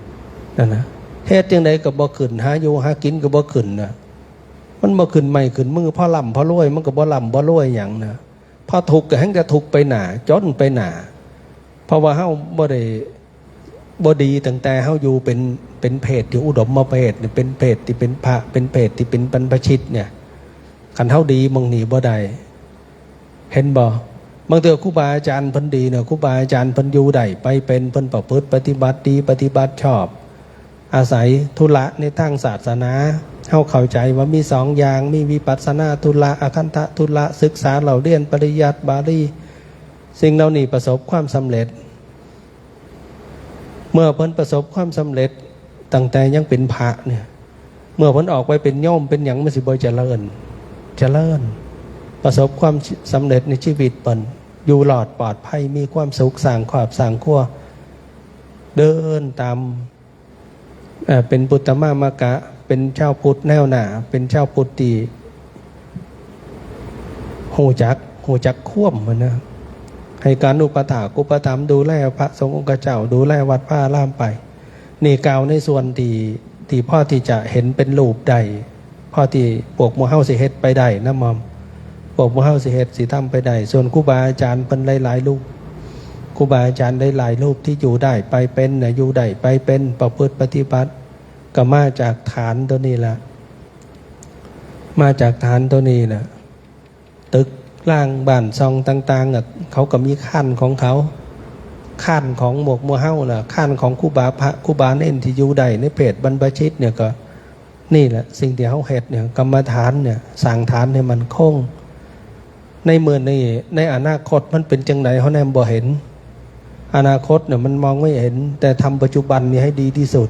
ำ นั่นนะ เฮ็ดจั่งใดก็บ่ขึ้น หาอยู่หากินก็บ่ขึ้นนะ มันบ่ขึ้นไม้ขึ้นมือ พอร่ำพอรวยมันก็บ่ร่ำบ่รวยหยังนะ พอทุกข์ก็แฮ่งจะทุกข์ไปหน้า จนไปหน้า เพราะว่าเฮาบ่ได้ บ่ดีตั้งแต่เฮาอยู่เป็น เป็นเพศที่อุดมเมเภสเนี่ย เป็นเพศที่เป็นพระ เป็นเพศที่เป็นบรรพชิตเนี่ย คันเฮาดีหม่องนี้บ่ได้ เห็นบ่ บางเทื่อครูบาอาจารย์เพิ่นดีเนี่ย ครูบาอาจารย์เพิ่นอยู่ได้ไปเป็น เพิ่นประพฤติปฏิบัติดี ปฏิบัติชอบ อาศัยธุระในทางศาสนา เฮาเข้าใจว่ามีสองอย่าง มีวิปัสสนาธุระ อคันธธุระ ศึกษาเล่าเรียนปริยัติบาลี สิ่งเหล่านี้ประสบความสำเร็จ เมื่อเพิ่นประสบความสำเร็จตั้งแต่ยังเป็นพระเนี่ย เมื่อเพิ่นออกไปเป็นโยมเป็นหยังมันสิบ่เจริญ เจริญ ประสบความสำเร็จในชีวิตเพิ่น อยู่รอดปลอดภัย มีความสุข สร้างครอบสร้างครัว เดินตาม เอ่อ เป็นปุตตมามกะ เป็นชาวพุทธแนวหน้า เป็นชาวพุทธที่ฮู้จัก ฮู้จักควมหั้นนะ ให้การอุปถากอุปถัมภ์ ดูแลพระสงฆ์องค์เจ้า ดูแลวัดวาอารามไป นี่กล่าวในส่วนที่ ที่พอที่จะเห็นเป็นรูปได้ พอที่พวกหมู่เฮาสิเฮ็ดไปได้นะหม่อม พวกหมู่เฮาสิเฮ็ดสิทำไปได้ ส่วนครูบาอาจารย์เพิ่นหลายๆรูป ครูบาอาจารย์หลายๆรูปที่อยู่ได้ไปเป็นน่ะ อยู่ได้ไปเป็น ประพฤติปฏิบัติ ก็มาจากฐานตัวนี้ล่ะ มาจากฐานตัวนี้น่ะ ตึกร้างบ้านช่องต่างๆอะ เขาก็มีคานของเขา คานของหมวกหมู่เฮาล่ะ คานของครูบาพระ ครูบาเณรที่อยู่ได้ในเพศบรรพชิตเนี่ยก็ นี่แหละสิ่งที่เฮาเฮ็ดเนี่ย กรรมฐานเนี่ย สร้างฐานให้มั่นคง ในมื้อนี้ ในอนาคตมันเป็นจั่งใด เฮาแนมบ่เห็น อนาคตเนี่ยมันมองไม่เห็น แต่ทำปัจจุบันนี่ให้ดีที่สุด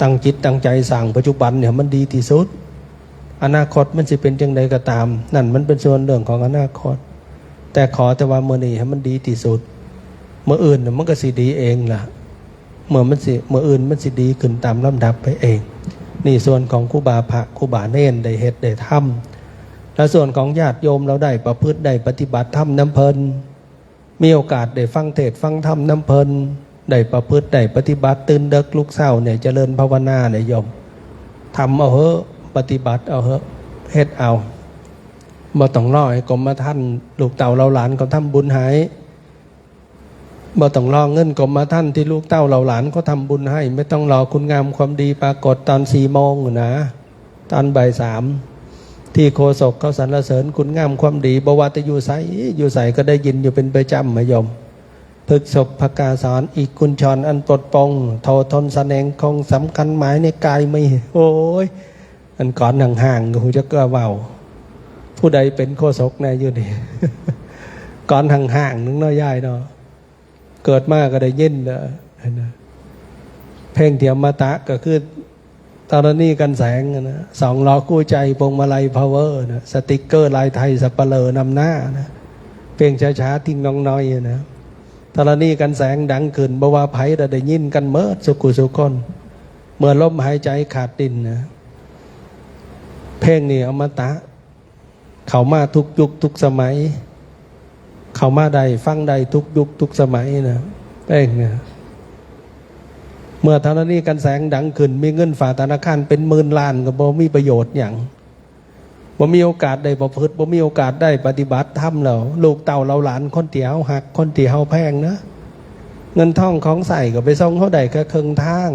ตั้งจิตตั้งใจสร้างปัจจุบันเนี่ยมันดีที่สุด อนาคตมันสิเป็นจั่งใดก็ตาม นั่นมันเป็นส่วนเรื่องของอนาคต แต่ขอแต่ว่ามื้อนี้ให้มันดีที่สุด มื้ออื่นน่ะมันก็สิดีเองล่ะ เมื่อมันสิ มื้ออื่นมันสิดีขึ้นตามลำดับไปเอง นี่ส่วนของครูบาพระ ครูบาเณรได้เฮ็ดได้ทำ และส่วนของญาติโยมเราได้ประพฤติได้ปฏิบัติธรรมนำเพิ่น มีโอกาสได้ฟังเทศน์ฟังธรรมนำเพิ่น ได้ประพฤติได้ปฏิบัติ ตื่นเดิกลุกเช้าเนี่ย เจริญภาวนาเนี่ยโยม ทำเอาเหอะ ปฏิบัติเอาเหอะ เฮ็ดเอา บ่ต้องรอให้กรมธรรม์ลูกเต้าเหล่าหลานเขาทำบุญให้ บ่ต้องรอเงินกรมธรรม์ที่ลูกเต้าเหล่าหลานเขาทำบุญให้ ไม่ต้องรอคุณงามความดีปรากฏตอนสี่โมงนะ ตอนบ่ายสาม ที่โฆษกเขาสรรเสริญคุณงามความดี บ่ว่าแต่อยู่ไส อยู่ไสก็ได้ยินอยู่เป็นประจำ มะยม พฤกษภกาสอน อีกคุณชรอันปลดปลง โททนแสดงคงสำคัญหมายในกายมี โอ้ย อันก่อนห่างๆ ก็ฮู้จักว่าเว้า ผู้ใดเป็นโฆษกแน่อยู่นี่ ก่อนห่างๆ นึงเนาะยายเนาะ เกิดมาก็ได้ยินแล้วนะ เพลงที่อมตะก็คือ ธรณีกันแสงนะ สองล้อคู่ใจ พวงมาลัยพาวเวอร์นะ สติกเกอร์ลายไทย สัปเหร่อนำหน้านะ เพลงช้าๆ ทิ้งน้องน้อยนะ ธรณีกันแสงดังขึ้น บ่ว่าไผละได้ยินกันเมิดสุขุสุคน เมื่อลมหายใจขาดดินนะ เพลงนี้อมตะ เข้ามาทุกยุคทุกสมัย เข้ามาได้ฟังได้ทุกยุคทุกสมัยนะ เพลงนะ เมื่อธรณีกันแสงดังขึ้น มีเงินฝากธนาคารเป็นหมื่นล้านก็บ่มีประโยชน์หยัง บ่มีโอกาสได้ประพฤติ บ่มีโอกาสได้ปฏิบัติธรรมแล้ว ลูกเต้าเหล่าหลานคนที่เฮาฮัก คนที่เฮาแพงนะ เงินทองของใช้ก็ไปส่งเฮาได้แค่ครึ่งทาง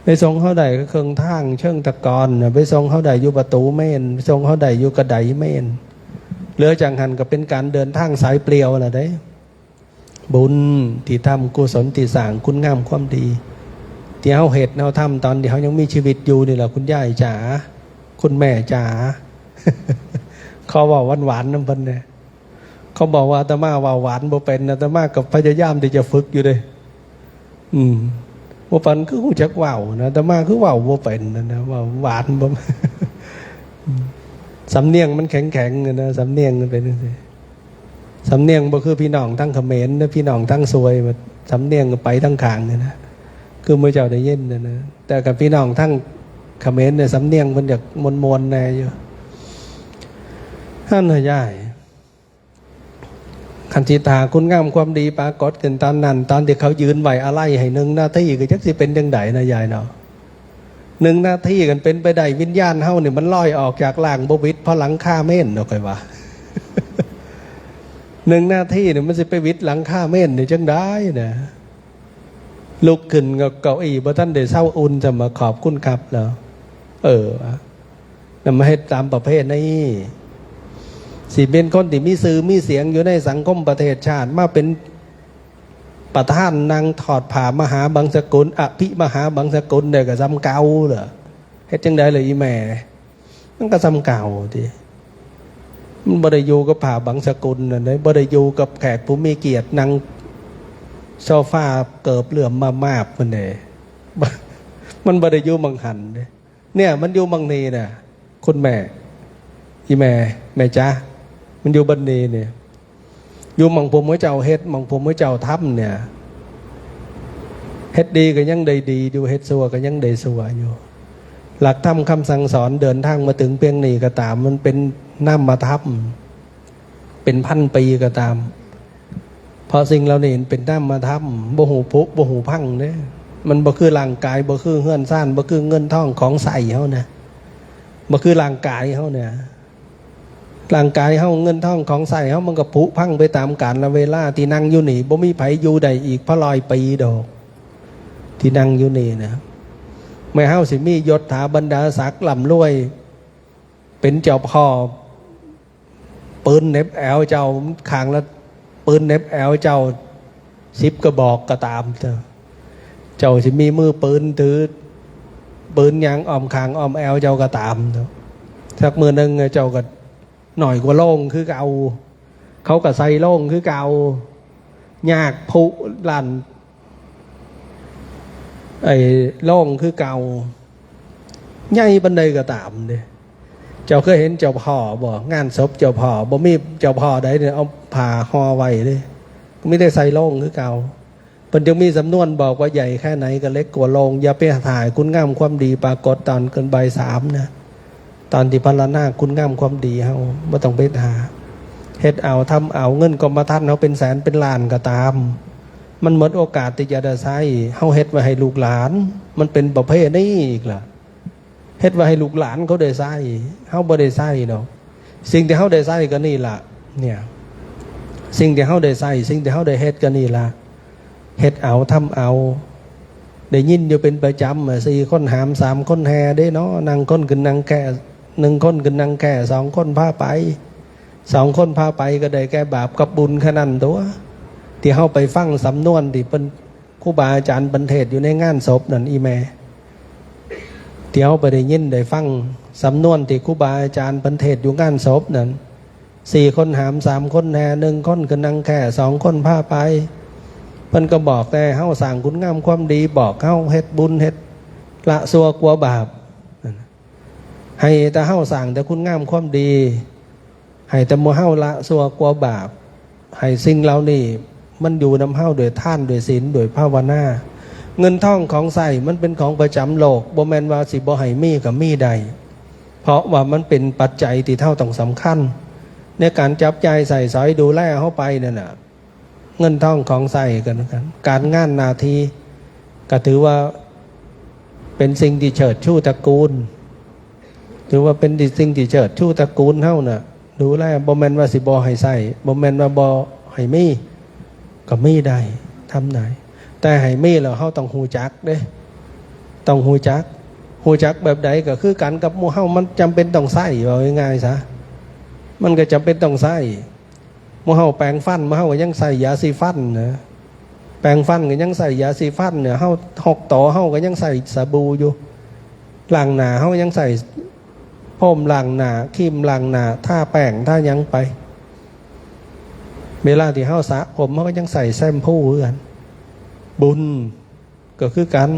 ไปส่งเฮาได้แค่ครึ่งทางเชิงตะกอนนะ ไปส่งเฮาได้อยู่ประตูเมรุ ไปส่งเฮาได้อยู่กระไดเมรุ เหลือจากหั้นก็เป็นการเดินทางสายเปลี่ยวละเด้ บุญที่ทำ กุศลที่สร้าง คุณงามความดี ที่เฮาเฮ็ดเฮาทำตอนที่เฮายังมีชีวิตอยู่นี่แหละ คุณยายจ๋า คุณแม่จ๋า ขอเว้าหวานๆ นำเพิ่นแหน่ เขาบอกว่าอาตมาเว้าหวานบ่เป็น อาตมาก็พยายามที่จะฝึกอยู่เด้ อืม บ่ปานคือฮู้จักเว้านะ อาตมาคือเว้าบ่เป็นนะ นะ เว้าหวานบ่ สำเนียงมันแข็งๆ นะ สำเนียงมันเป็นจั่งซี้ สำเนียงบ่คือพี่น้องทางเขมรนะ พี่น้องทางซวย สำเนียงไปทางข้างนี่นะ คือหมู่เจ้าได้ยินนะนะ แต่กับพี่น้องทางเขมรเนี่ย สำเนียงมันอยากมนๆ แหน่อยู่ นั่นน่ะยาย คันสิถ้าคุณงามความดีปรากฏขึ้นตอนนั้น ตอนที่เขายืนไว้อาลัยให้หนึ่งนาที ก็จักสิเป็นจั่งใดนะยายเนาะ หนึ่งนาที คันเป็นไปได้ วิญญาณเฮานี่มันลอยออกจากร่างบ่หวิด เพราะหลังคาเมรุเนาะ ข้อยว่า หนึ่งนาทีนี่มันสิไปหวิดหลังคาเมรุนี่จั่งใดนะ ลุกขึ้นกับเก้าอี้ บ่ทันได้เซาอุ่น จะมาขอบคุณครับแล้ว เออ นำมาเฮ็ดตามประเพณี สิเป็นคนที่มีชื่อมีเสียงอยู่ในสังคมประเทศชาติ มาเป็นประธานนั่งถอดผ้ามหาบังสกุล อภิมหาบังสกุลได้ก็ส่ำเก่าเหรอ เฮ็ดจั่งใดเลยอีแม่ มันก็ส่ำเก่าติ มันบ่ได้อยู่กับผ้าบังสกุลนั่นเด้ บ่ได้อยู่กับแขกผู้มีเกียรตินั่งโซฟาเกิบเหลื่อมมาบๆ มันเด้ มันบ่ได้อยู่หม่องหั้นเด้ เนี่ยมันอยู่หม่องนี้น่ะ คุณแม่ อีแม่ แม่จ๊ะ มันอยู่บ่อนนี้เนี่ย อยู่หม่องพวกหมู่เจ้าเฮ็ด หม่องพวกหมู่เจ้าทำเนี่ย เฮ็ดดีก็ยังได้ดีอยู่ เฮ็ดชั่วก็ยังได้ชั่วอยู่ หลักธรรมคำสั่งสอนเดินทางมาถึงเพียงนี้ก็ตาม มันเป็นนามธรรม เป็นพันปีก็ตาม เพราะสิ่งเหล่านี้เป็นนามธรรม บ่ฮู้ผุ บ่ฮู้พังเด้ มันบ่คือร่างกาย บ่คือเฮือนซาน บ่คือเงินทองของใช้เฮานะ บ่คือร่างกายเฮาเนี่ย ร่างกายเฮา เงินทองของใช้เฮา มันก็ผุพังไปตามกาลเวลา ที่นั่งอยู่นี่ บ่มีไผอยู่ได้อีกพอร้อยปีดอก ที่นั่งอยู่นี่นะ แม้เฮาสิมียศถาบรรดาศักดิ์ร่ำรวย เป็นเจ้าพ่อ ปืนเหน็บแอวเจ้า ข้างละปืนเหน็บแอวเจ้า สิบกระบอกก็ตามเถอะ เจ้าสิมีมือปืนถือ ปืนยางอ้อมข้างอ้อมแอวเจ้าก็ตามเถอะ สักมื้อหนึ่งเจ้าก็น้อยกว่าโลงคือเก่า เขาก็ใส่โลงคือเก่า ยากผุลั่น ไอ้โลงคือเก่า ใหญ่ปานใดก็ตามเด้ เจ้าเคยเห็นเจ้าพ่อบ่ งานศพเจ้าพ่อ บ่มีเจ้าพ่อใดเนี่ยเอาผ้าห่อไว้เด้ มีแต่ใส่โลงคือเก่า เพิ่นจึงมีสำนวนบอกว่าใหญ่แค่ไหนก็เล็กกว่าโลง อย่าไปถ่ายคุณงามความดีปรากฏตอนเกินบ่ายสามนะ ตอนที่พรรณนาคุณงามความดีเฮา บ่ต้องไปหา เฮ็ดเอาทำเอา เงินกรมธรรม์เฮาเป็นแสนเป็นล้านก็ตาม มันหมดโอกาสที่จะได้ใช้ เฮาเฮ็ดไว้ให้ลูกหลาน มันเป็นประเพณีอีกล่ะ เฮ็ดไว้ให้ลูกหลานเขาได้ใช้ เฮาบ่ได้ใช้ดอก สิ่งที่เฮาได้ใช้ก็นี่ล่ะ เนี่ย สิ่งที่เฮาได้ใช้ สิ่งที่เฮาได้เฮ็ดก็นี่ล่ะ เฮ็ดเอาทำเอา ได้ยินอยู่เป็นประจำอะ สี่คนหาม สามคนแห่เด้เนาะ นั่งคนขึ้นนั่งแคร่ หนึ่งคนขึ้นนั่งแคร่ สองคนพาไป สองคนพาไปก็ได้แก่บาปกับบุญแค่นั้นตัว ที่เฮาไปฟังสำนวนที่เพิ่น ครูบาอาจารย์เพิ่นเทศน์อยู่ในงานศพนั่น อีแม่ ที่เฮาไปได้ยินได้ฟังสำนวนที่ครูบาอาจารย์เพิ่นเทศน์อยู่งานศพนั่น สี่คนหาม สามคนแห่ หนึ่งคนขึ้นนั่งแคร่ สองคนพาไป เพิ่นก็บอกแต่เฮาสร้างคุณงามความดี บอกเฮาเฮ็ดบุญเฮ็ด ละชั่วกลัวบาป ให้แต่เฮาสร้างแต่คุณงามความดี ให้แต่หมู่เฮาละชั่วกลัวบาป ให้สิ่งเหล่านี้มันอยู่นำเฮาด้วยทานด้วยศีลด้วยภาวนา เงินทองของใช้มันเป็นของประจำโลก บ่แม่นว่าสิบ่ให้มีก็มีได้ เพราะว่ามันเป็นปัจจัยที่เฮาต้องสำคัญ ในการจับจ่ายใช้สอยดูแลเฮาไปนั่นน่ะ เงินทองของใช้กันกัน การงานหน้าที่ ก็ถือว่าเป็นสิ่งที่เชิดชูตระกูล ถือว่าเป็นสิ่งที่เชิดชูตระกูลเฮาน่ะ ดูแล บ่แม่นว่าสิบ่ให้ใช้ บ่แม่นว่าบ่ให้มี ก็มีได้ ทำได้ แต่ให้มีแล้วเฮาต้องฮู้จักเด้ ต้องฮู้จัก ฮู้จักแบบใดก็คือกันกับหมู่เฮา มันจำเป็นต้องใช้ เว้าง่ายๆซะ มันก็จำเป็นต้องใช้ หมู่เฮาแปรงฟัน หมู่เฮาก็ยังใช้ยาสีฟันนะ แปรงฟันก็ยังใช้ยาสีฟันเนี่ย เฮาหกต่อเฮาก็ยังใช้สบู่อยู่ ล้างหน้าเฮายังใช้โฟมล้างหน้า ครีมล้างหน้า ทาแป้ง ทาหยังไป เวลาที่เฮาสระผม เฮาก็ยังใช้แชมพูคือกัน บุญก็คือกัน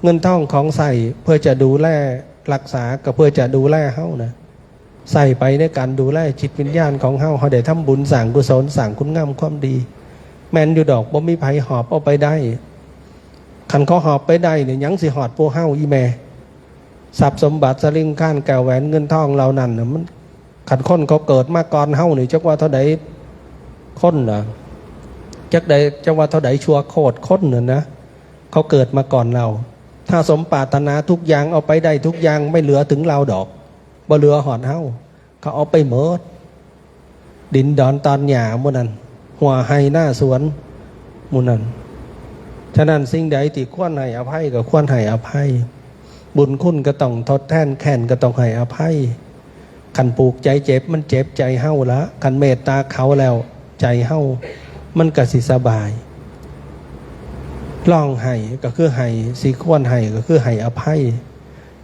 เงินทองของใช้เพื่อจะดูแลรักษา ก็เพื่อจะดูแลเฮานะ ใช้ไปในการดูแลจิตวิญญาณของเฮา เฮาได้ทำบุญ สร้างกุศล สร้างคุณงามความดี แม่นอยู่ดอก บ่มีไผหอบเอาไปได้ คันเขาหอบไปได้เนี่ย หยังสิฮอดพวกเฮา อีแม่ ทรัพย์สมบัติ สะหลิงคาร แก้วแหวนเงินทองเหล่านั้นน่ะ มัน คันคนเขาเกิดมาก่อนเฮานี่ จักว่าเท่าใดคนน่ะ จักใด จักว่าเท่าใดชั่วโคตรคนน่ะนะ เขาเกิดมาก่อนเรา ถ้าสมปรารถนาทุกอย่าง เอาไปได้ทุกอย่าง ไม่เหลือถึงเราดอก บ่เหลือฮอดเฮา เขาเอาไปหมด ดินดอนตอนหญ้าหมู่นั้น หัวไฮ่นาสวนหมู่นั้น ฉะนั้นสิ่งใดที่ควรให้อภัยก็ควรให้อภัย บุญคุณก็ต้องทดแทน แค้นก็ต้องให้อภัย คันผูกใจเจ็บ มันเจ็บใจเฮาละ คันเมตตาเขาแล้ว ใจเฮามันก็สิสบาย ลองให้ก็คือให้ สิควรให้ก็คือให้อภัย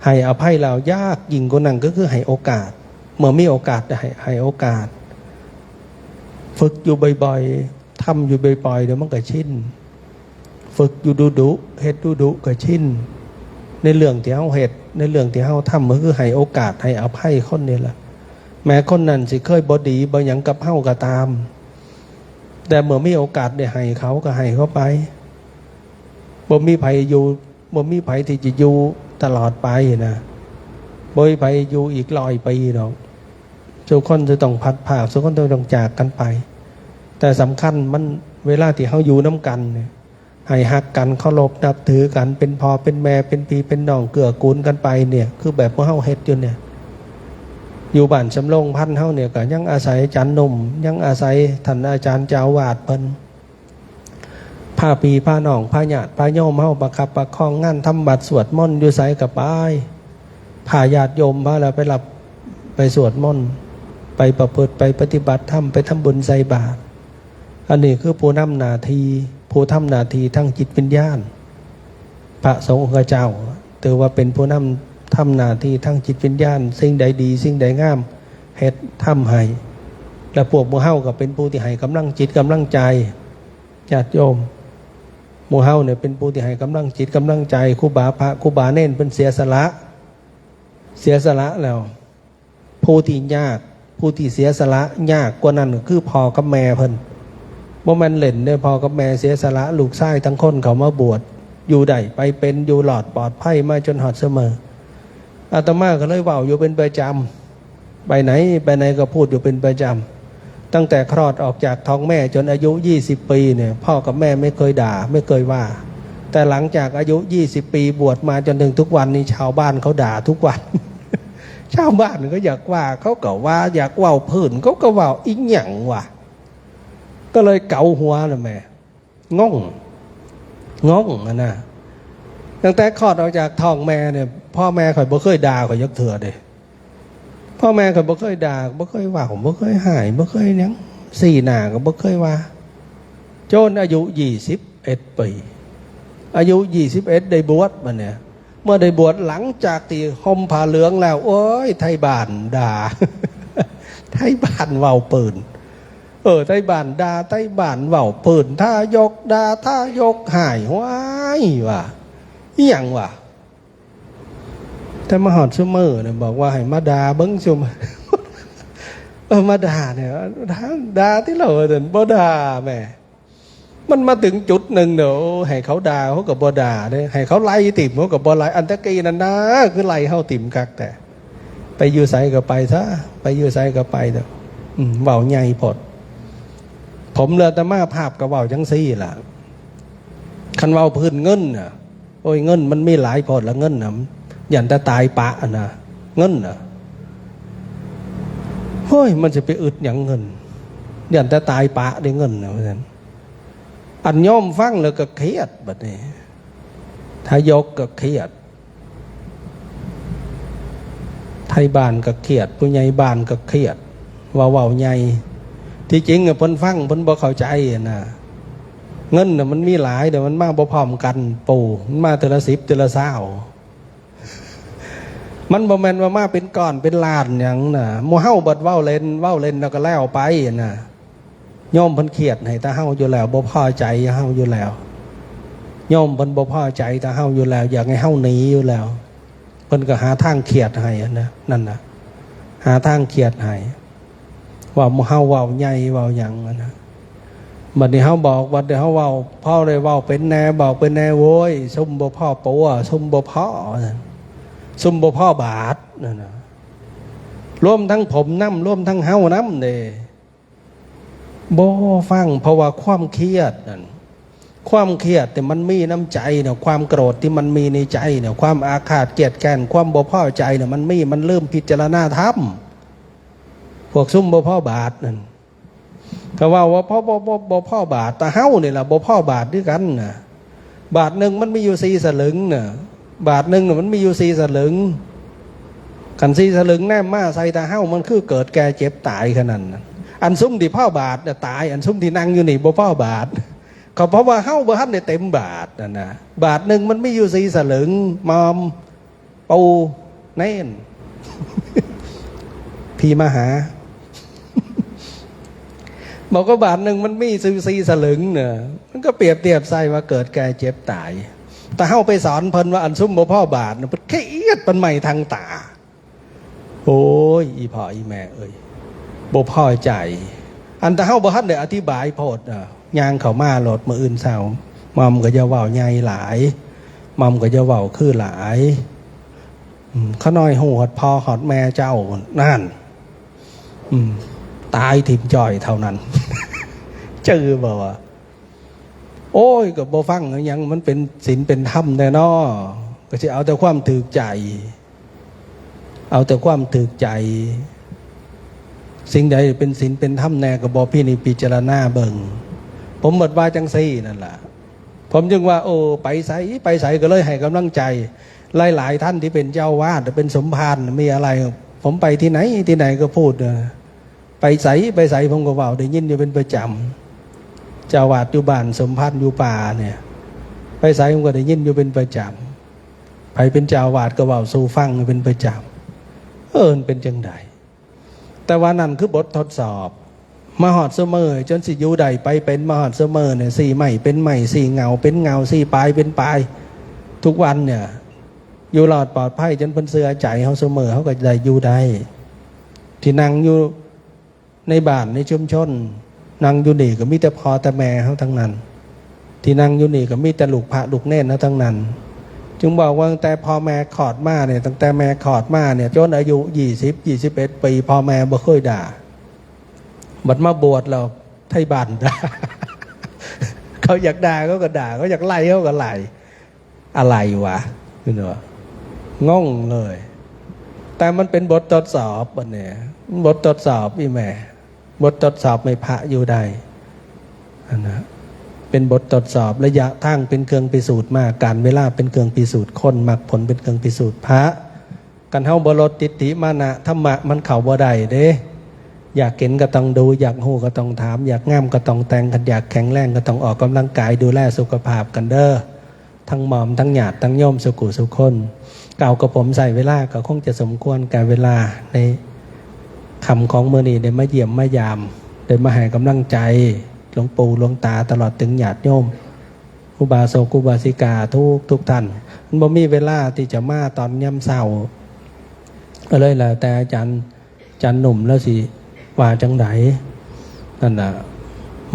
ให้อภัยแล้ว ยากยิ่งกว่านั้นก็คือให้โอกาส เมื่อมีโอกาสให้ ให้โอกาส ฝึกอยู่บ่อยๆ ทำอยู่บ่อยๆ เดี๋ยวมันก็ชิน ฝึกอยู่ดุๆ เฮ็ดดุๆ ก็ชิน ในเรื่องที่เฮาเฮ็ด ในเรื่องที่เฮาทำ ก็คือให้โอกาส ให้อภัยคนนี่แหละ แม้คนนั้นสิเคยบ่ดีบ่หยังกับเฮาก็ตาม แต่เมื่อมีโอกาสได้ให้เขาก็ให้เขาไป บ่มีไผอยู่ บ่มีไผที่จะอยู่ตลอดไปนะ บ่มีไผอยู่อีกร้อยปีดอก ทุกคนจะต้องพลัดพราก ทุกคนจะต้องจากกันไป แต่สำคัญมัน เวลาที่เฮาอยู่นำกันเนี่ย ให้ฮักกัน เคารพนับถือกัน เป็นพ่อเป็นแม่ เป็นพี่เป็นน้อง เกื้อกูลกันไปเนี่ย คือแบบพวกเฮาเฮ็ดอยู่เนี่ย อยู่บ้านสำโรงพันธุ์เฮาเนี่ย ก็ยังอาศัยอาจารย์หนุ่ม ยังอาศัยท่านอาจารย์เจ้าอาวาสเพิ่น พาพี่พาน้อง พาญาติพาโยมเฮาประคับประคองงานทำวัดสวดมนต์ อยู่ไสก็ไป พาญาติโยมพาแล้วไปรับ ไปสวดมนต์ ไปประพฤติ ไปปฏิบัติธรรม ไปทำบุญใส่บาตร อันนี้คือผู้นำหน้าที่ ผู้ทำหน้าที่ทางจิตวิญญาณ พระสงฆ์องค์เจ้า ถือว่าเป็นผู้นำทำหน้าที่ทางจิตวิญญาณ สิ่งใดดี สิ่งใดงาม เฮ็ด ทำให้ และพวกหมู่เฮาก็เป็นผู้ที่ให้กำลังจิตกำลังใจ ญาติโยม หมู่เฮาเนี่ยเป็นผู้ที่ให้กำลังจิตกำลังใจ ครูบาพระ ครูบาเณรเพิ่นเสียสละ เสียสละแล้ว ผู้ที่ยาก ผู้ที่เสียสละยากกว่านั้นก็คือพ่อกับแม่เพิ่น บ่แม่นเล่นเด้อ พ่อกับแม่เสียสละลูกชายทั้งคนเขามาบวช อยู่ได้ไปเป็น อยู่รอดปลอดภัยมาจนฮอดซุมื้อ อาตมาก็เลยเว้าอยู่เป็นประจำ ไปไหน ไปไหนก็พูดอยู่เป็นประจำ ตั้งแต่คลอดออกจากท้องแม่จนอายุยี่สิบปีเนี่ย พ่อกับแม่ไม่เคยด่า ไม่เคยว่า แต่หลังจากอายุยี่สิบปีบวชมาจนถึงทุกวันนี้ ชาวบ้านเขาด่าทุกวัน ชาวบ้านก็อยากว่าเขาก็ว่า อยากเว้าพื้นเขาก็เว้า อีหยังวะ ก็เลยเกาหัวนะแม่ งง งงอะนะ ตั้งแต่คลอดออกจากท้องแม่เนี่ย พ่อแม่ข่อยบ่เคยด่าข่อยจักเทื่อเด้ พ่อแม่ข่อยบ่เคยด่า บ่เคยเว้า บ่เคยฮ้าย บ่เคยหยัง ซี้หน้าก็บ่เคยว่า จนอายุยี่สิบเอ็ดปี อายุยี่สิบเอ็ดได้บวชบัดเนี่ย เมื่อได้บวช หลังจากที่ห่มผ้าเหลืองแล้ว โอ้ย ไทบ้านด่า ไทบ้านเว้าปืน เออ ไทบ้านด่า ไทบ้านเว้าปืน ทายกด่า ทายกฮ้าย ว้าย ว่า อีหยังวะ แต่มาฮอดซุมื้อเนี่ยบอกว่าให้มาด่าเบิ่งซุมื้อ เออ มาด่าเนี่ย ด่า ด่าติโลว่าซั่น บ่ด่าแหม มันมาถึงจุดหนึ่งเนี่ย โอ้ ให้เขาด่าเขาก็บ่ด่าเด้ ให้เขาไล่ถิ่มเขาก็บ่ไล่ อันตะกี้นั่นนะ คือไล่เฮาถิ่มคักแท้ ไปอยู่ไสก็ไปซะ ไปอยู่ไสก็ไปเถอะ อืม เว้าใหญ่โพด ผมเลยอาตมาภาพก็เว้าจังซี่ล่ะ คันเว้าพื้นเงินน่ะ โอ้ย เงินมันมีหลายโพดละ เงินน่ะ ย่านแต่ตายปะนะ เงินน่ะ โอ้ย มันสิไปอึดหยังเงิน ย่านแต่ตายปะเด้เงินน่ะ ว่าซั่น อันโยมฟังแล้วก็เครียดบัดนี้ ทายกก็เครียด ไทบ้านก็เครียด ผู้ใหญ่บ้านก็เครียด ว่าเว้าใหญ่ ที่จริงอะเพิ่นฟังเพิ่นบ่เข้าใจอะนะ เงินน่ะมันมีหลาย แต่มันมาบ่พร้อมกัน ปู่ มันมาเทื่อละสิบ เทื่อละซาว มันบ่แม่นว่ามาเป็นก้อนเป็นล้านหยังนะ หมู่เฮาบัดเว้าเล่น เว้าเล่นแล้วก็แล้วไปนะ โยมเพิ่นเครียดให้แต่เฮาอยู่แล้ว บ่พอใจเฮาอยู่แล้ว โยมเพิ่นบ่พอใจแต่เฮาอยู่แล้ว อยากให้เฮาหนีอยู่แล้ว เพิ่นก็หาทางเครียดให้อะนะ นั่นน่ะ หาทางเครียดให้ ว่าหมู่เฮาเว้าใหญ่เว้าหยังอะนะ บัดนี้เฮาบอก บัดนี้เฮาเว้า พอได้เว้าเป็นแน่ บอกเป็นแน่ โว้ย ซุมบ่พ้อปัว ซุมบ่พ้อ ซุมบ่พ้อบาท นั่นน่ะ รวมทั้งผมนำ รวมทั้งเฮานำเด้ บ่ฟัง เพราะว่าความเครียดนั่น ความเครียดเนี่ยมันมีน้ำใจเนี่ย ความโกรธที่มันมีในใจเนี่ย ความอาฆาตเกลียดแค้น ความบ่พอใจเนี่ยมันมี มันลืมพิจารณาธรรม พวกซุมบ่พ้อบาทนั่น ก็ว่า ว่าพ้อ บ่ บ่ บ่พ้อบาท แต่เฮานี่ล่ะบ่พ้อบาทคือกันน่ะ บาทหนึ่งมันมีอยู่สี่สลึงน่ะ บาทหนึ่งน่ะมันมีอยู่สี่สลึง คันสี่สลึงแนมมาใส่แต่เฮา มันคือเกิดแก่เจ็บตายขนาดนั้น อันซุมที่พ้อบาทน่ะตาย อันซุมที่นั่งอยู่นี่บ่พ้อบาท ก็เพราะว่าเฮาบ่ทันได้เต็มบาทนั่นน่ะ บาทหนึ่งมันมีอยู่สี่สลึง มอม ปู่ เณร พี่มาหา บอกว่าบาทหนึ่งมันมีสี่สลึงเนี่ย มันก็เปรียบเทียบใส่ว่าเกิดแก่เจ็บตาย แต่เฮาไปสอนเพิ่นว่าอันซุมบ่พ้อบาทเนี่ย เพิ่นเครียด เพิ่นไหม้ทางตา โอ้ย อีพ่ออีแม่เอ้ย บ่พอใจ อันแต่เฮาบ่ทันได้อธิบายโพดน่ะ ย่างเข้ามาโลดมื้ออื่นเช้า มอมก็อย่าเว้าใหญ่หลาย มอมก็อย่าเว้าคือหลาย อืม ข้าน้อยฮู้ฮอดพ่อฮอดแม่เจ้า นั่น อืม ตายถิ่มจ้อยเท่านั้น จื่อบ่วะ โอ้ย ก็บ่ฟังหยัง มันเป็นศีลเป็นธรรมแน่นอ ก็สิเอาแต่ความถูกใจ เอาแต่ความถูกใจ สิ่งใดเป็นศีลเป็นธรรมแน่ก็บ่พินิจพิจารณาเบิ่ง ผมเบิดว่าจังซี่นั่นล่ะ ผมจึงว่า โอ้ ไปไส ไปไสก็เลยให้กำลังใจ หลายๆ ท่านที่เป็นเจ้าวาด เป็นสมภาร มีอะไร ผมไปที่ไหน ที่ไหนก็พูดนะ ไปไส ไปไส ผมก็เว้า ได้ยินอยู่เป็นประจำ เจ้าวาดอยู่บ้าน สมภารอยู่ป่าเนี่ย ไปไสผมก็ได้ยินอยู่เป็นประจำ ไผเป็นเจ้าวาดก็เว้าสู่ฟังเป็นประจำ เออ มันเป็นจังใด แต่ว่านั่นคือบททดสอบ มาฮอดซุมื้อ จนสิอยู่ได้ไปเป็น มาฮอดซุมื้อเนี่ย ซี้ไม้เป็นไม้ ซี้เหง้าเป็นเหง้า ซี้ปายเป็นปาย ทุกวันเนี่ย อยู่รอดปลอดภัย จนเพิ่นเชื่อใจเฮาซุมื้อ เฮาก็ได้อยู่ได้ ที่นั่งอยู่ในบ้านในชุมชน นั่งอยู่นี่ก็มีแต่พ่อแต่แม่เฮาทั้งนั้น ที่นั่งอยู่นี่ก็มีแต่ลูกพระลูกเณรเฮาทั้งนั้น จึงบอกว่าตั้งแต่พ่อแม่คลอดมาเนี่ย ตั้งแต่แม่คลอดมาเนี่ย จนอายุยี่สิบ ยี่สิบเอ็ดปี พ่อแม่บ่เคยด่า บัดมาบวชแล้วไทบ้านด่า เขาอยากด่าเขาก็ด่า เขาอยากไล่เขาก็ไล่ อะไรวะ เห็นบ่ งงเลย แต่มันเป็นบททดสอบอันเนี้ย บททดสอบอีแม่ บททดสอบให้พระอยู่ได้ อันนะ เป็นบททดสอบ ระยะทางเป็นเครื่องพิสูจน์มาก กาลเวลาเป็นเครื่องพิสูจน์คน มรรคผลเป็นเครื่องพิสูจน์พระ คันเฮาบ่ลดทิฏฐิมานะ ธรรมะมันเข้าบ่ได้เด้ อยากเห็นก็ต้องดู อยากฮู้ก็ต้องถาม อยากงามก็ต้องแต่ง คันอยากแข็งแรงก็ต้องออกกำลังกาย ดูแลสุขภาพกันเด้อ ทั้งหม่อม ทั้งญาติ ทั้งโยม สุขุสุคน กล่าวกับผมใส่เวลาก็คงจะสมควรแก่เวลา ในค่ำของมื้อนี้ได้มาเยี่ยมมายาม ได้มาให้กำลังใจหลวงปู่หลวงตา ตลอดถึงญาติโยม อุบาสกอุบาสิกาทุกทุกท่าน มันบ่มีเวลาที่จะมาตอนยามเช้า ก็เลยแล้วแต่อาจารย์ อาจารย์หนุ่มแล้วสิว่าจังไดนั่นน่ะ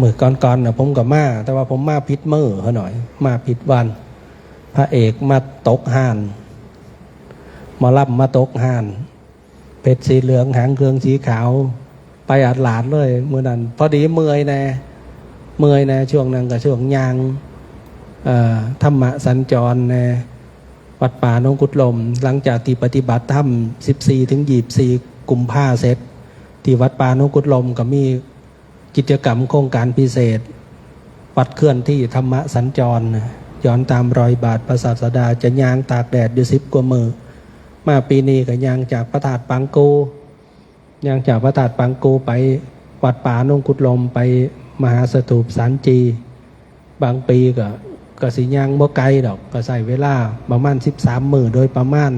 มื้อก่อนๆน่ะผมก็มา แต่ว่าผมมาผิดมื้อเขาหน่อย มาผิดวัน พระเอกมาตกห่าน หมอลำมาตกห่าน เพชรสีเหลืองหางเครื่องสีขาว ไปอาดลาดเลยมื้อนั้น พอดีเมื่อยแน่ เมื่อยแน่ ช่วงนั้นก็ช่วงย่าง เอ่อ ธรรมะสัญจรแน่ วัดป่าหนองกุดลม หลังจากที่ปฏิบัติธรรม สิบสี่ ถึง ยี่สิบสี่ กุมภาเสร็จ ที่วัดป่าหนองกุดลมก็มีกิจกรรมโครงการพิเศษ วัดเคลื่อนที่ธรรมะสัญจร ย้อนตามรอยบาทพระศาสดา จะย่างตากแดดอยู่ สิบ กว่ามื้อ มาปีนี้ก็ย่างจากพระธาตุปางกู ย่างจากพระธาตุปางกูไปวัดป่าหนองกุดลม ไปมหาสถูปสารจี บางปีก็ ก็สิย่างบ่ไกลดอก ก็ใช้เวลาประมาณ สิบสาม มื้อโดยประมาณ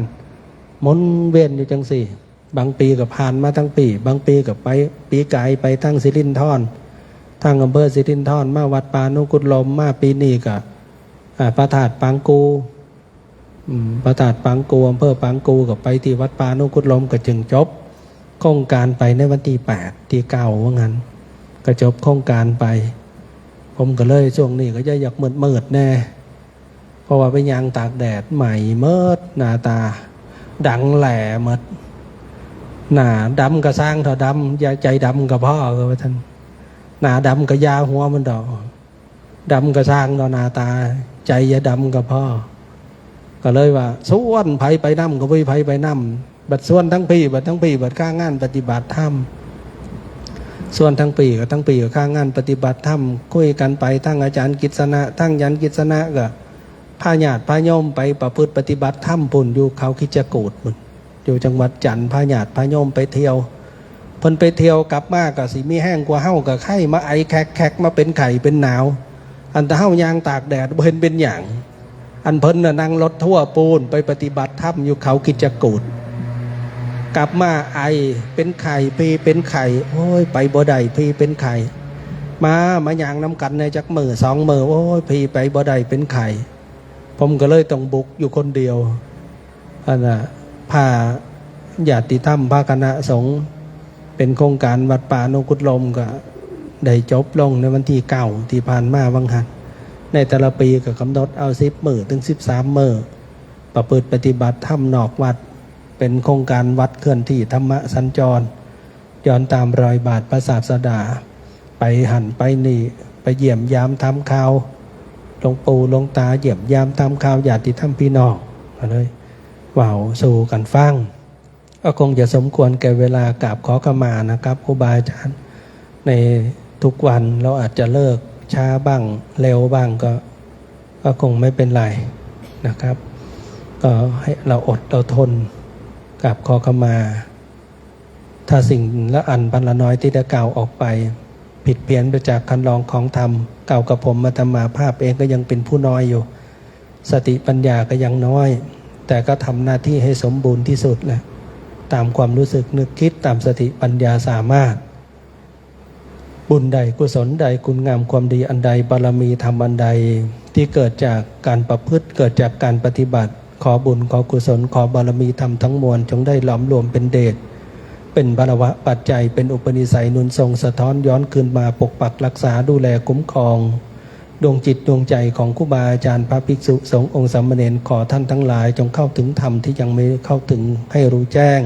หมุนเวียนอยู่จังซี่ บางปีก็ผ่านมาทั้งปี บางปีก็ไป ปีกายไปทางสิรินธร ทางอำเภอสิรินธร มาวัดป่าหนองกุดลม มาปีนี้ก็ อ่า พระธาตุปางกู อืม พระธาตุปางกู อำเภอปางกู ก็ไปที่วัดป่าหนองกุดลม ก็จึงจบโครงการไปในวันที่ แปด ที่ เก้า ว่างั้น ก็จบโครงการไป ผมก็เลยช่วงนี้ก็จะอยากมืดๆแน่ เพราะว่าไปย่างตากแดด ไหม้หมดหน้าตา ดังแหล่หมด หน้าดำก็ซ่างเถาะ ดำ อย่าใจดำก็พอ ว่าซั่น หน้าดำก็อย่าหัวมันดอก ดำก็ซ่างเถาะ หน้าตา ใจอย่าดำก็พอ ก็เลยว่าชวนไผไปนำ ก็บ่มีไผไปนำ บัดชวนทั้งพี่ บัดทั้งพี่ บัดค่างานปฏิบัติธรรม ชวนทั้งพี่ก็ทั้งพี่ก็ค่างานปฏิบัติธรรม คุยกันไป ทั้งอาจารย์กิษณะ ทั้งอาจารย์กิษณะก็พาญาติพาโยมไปประพฤติปฏิบัติธรรมพุ้น อยู่เขาคิจกูฏพุ้น อยู่จังหวัดจันทน์ พาญาติพาโยมไปเที่ยว เพิ่นไปเที่ยวกลับมาก็สิมีแฮงกว่าเฮา ก็ไข้มาไอแคกๆ มาเป็นไข้เป็นหนาว อันแต่เฮาย่างตากแดดบ่เห็นเป็นหยัง อันเพิ่นน่ะนั่งรถทัวร์ปูนไปปฏิบัติธรรมอยู่เขาคิจกูฏ กลับมาไอเป็นไข้ พี่เป็นไข้ โอ้ย ไปบ่ได้ พี่เป็นไข้ มา มาย่างนำกันแหน่จักมื้อสองมื้อ โอ้ย พี่ไปบ่ได้ เป็นไข้ ผมก็เลยต้องบุกอยู่คนเดียว อันน่ะ พาญาติธรรม พาคณะสงฆ์ เป็นโครงการวัดป่าหนองกุดลม ก็ได้จบลงในวันที่ เก้า ที่ผ่านมาว่าหั่น ในแต่ละปีก็กำหนดเอา สิบ มื้อถึง สิบสาม มื้อ ประพฤติปฏิบัติธรรมนอกวัด เป็นโครงการวัดเคลื่อนที่ธรรมะสัญจร ย้อนตามรอยบาทพระศาสดา ไปหั่นไปนี่ ไปเยี่ยมยามถามข่าวหลวงปู่หลวงตา เยี่ยมยามถามข่าวญาติธรรมพี่น้อง ก็เลยเว้าสู่กันฟัง ก็คงจะสมควรแก่เวลา กราบขอขมานะครับครูบาอาจารย์ ในทุกวันเราอาจจะเลิกช้าบ้างเร็วบ้างก็ ก็คงไม่เป็นไรนะครับ ก็ให้เราอดเราทน กราบขอขมา ถ้าสิ่งละอันพันละน้อยที่ได้กล่าวออกไป ผิดเพี้ยนไปจากคันลองของธรรม กล่าวกับผมอาตมาภาพเองก็ยังเป็นผู้น้อยอยู่ สติปัญญาก็ยังน้อย แต่ก็ทำหน้าที่ให้สมบูรณ์ที่สุดแหละ ตามความรู้สึกนึกคิด ตามสติปัญญาสามารถ บุญใดกุศลใดคุณงามความดีอันใด บารมีธรรมอันใด ที่เกิดจากการประพฤติ เกิดจากการปฏิบัติ ขอบุญขอกุศล ขอบารมีธรรมทั้งมวล จงได้หลอมรวมเป็นเดช เป็นพลวะปัจจัย เป็นอุปนิสัยหนุนส่งสะท้อนย้อนคืนมาปกปักรักษาดูแลคุ้มครอง ดวงจิตดวงใจของครูบาอาจารย์พระภิกษุสงฆ์องค์สามเณร ขอท่านทั้งหลายจงเข้าถึงธรรมที่ยังไม่เข้าถึงให้รู้แจ้ง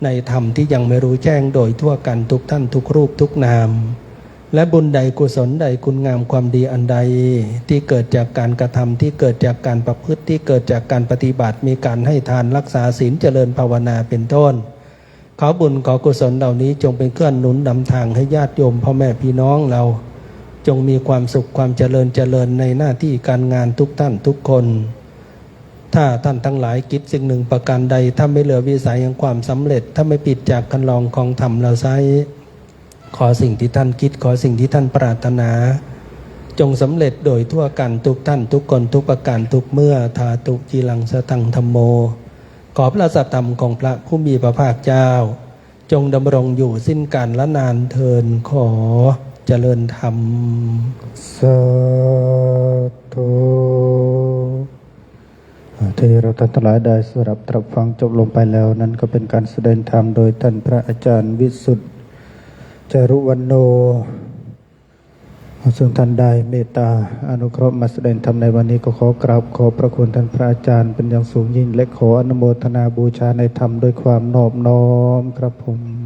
ในธรรมที่ยังไม่รู้แจ้งโดยทั่วกันทุกท่านทุกรูปทุกนาม และบุญใดกุศลใดคุณงามความดีอันใด ที่เกิดจากการกระทำ ที่เกิดจากการประพฤติ ที่เกิดจากการปฏิบัติ มีการให้ทานรักษาศีลเจริญภาวนาเป็นต้น ขอบุญขอกุศลเหล่านี้จงเป็นเครื่องหนุนนำทางให้ญาติโยมพ่อแม่พี่น้องเรา จงมีความสุขความเจริญเจริญในหน้าที่การงานทุกท่านทุกคน ถ้าท่านทั้งหลายกิจสิ่งหนึ่งประการใด ถ้าไม่เหลือวิสัยแห่งความสำเร็จ ถ้าไม่ผิดจากคันลองของธรรมแล้วไซร้ ขอสิ่งที่ท่านคิด ขอสิ่งที่ท่านปรารถนา จงสำเร็จโดยทั่วกันทุกท่านทุกคนทุกประการทุกเมื่อ ทาธุ จีรัง สะตัง ธัมโม ขอพระสัทธรรมของพระผู้มีพระภาคเจ้า จงดำรงอยู่สิ้นกาลนานเทอญ ขอเจริญธรรม สาธุ ที่เราท่านทั้งหลายได้สดับตรับฟังจบลงไปแล้วนั้นก็เป็นการแสดงธรรมโดยท่านพระอาจารย์วิสุทธิ์ จารุวรรณโณ ซึ่งท่านได้เมตตาอนุเคราะห์มาแสดงธรรมในวันนี้ ก็ขอกราบขอบพระคุณท่านพระอาจารย์เป็นอย่างสูงยิ่ง และขออนุโมทนาบูชาในธรรมด้วยความนอบน้อมครับผม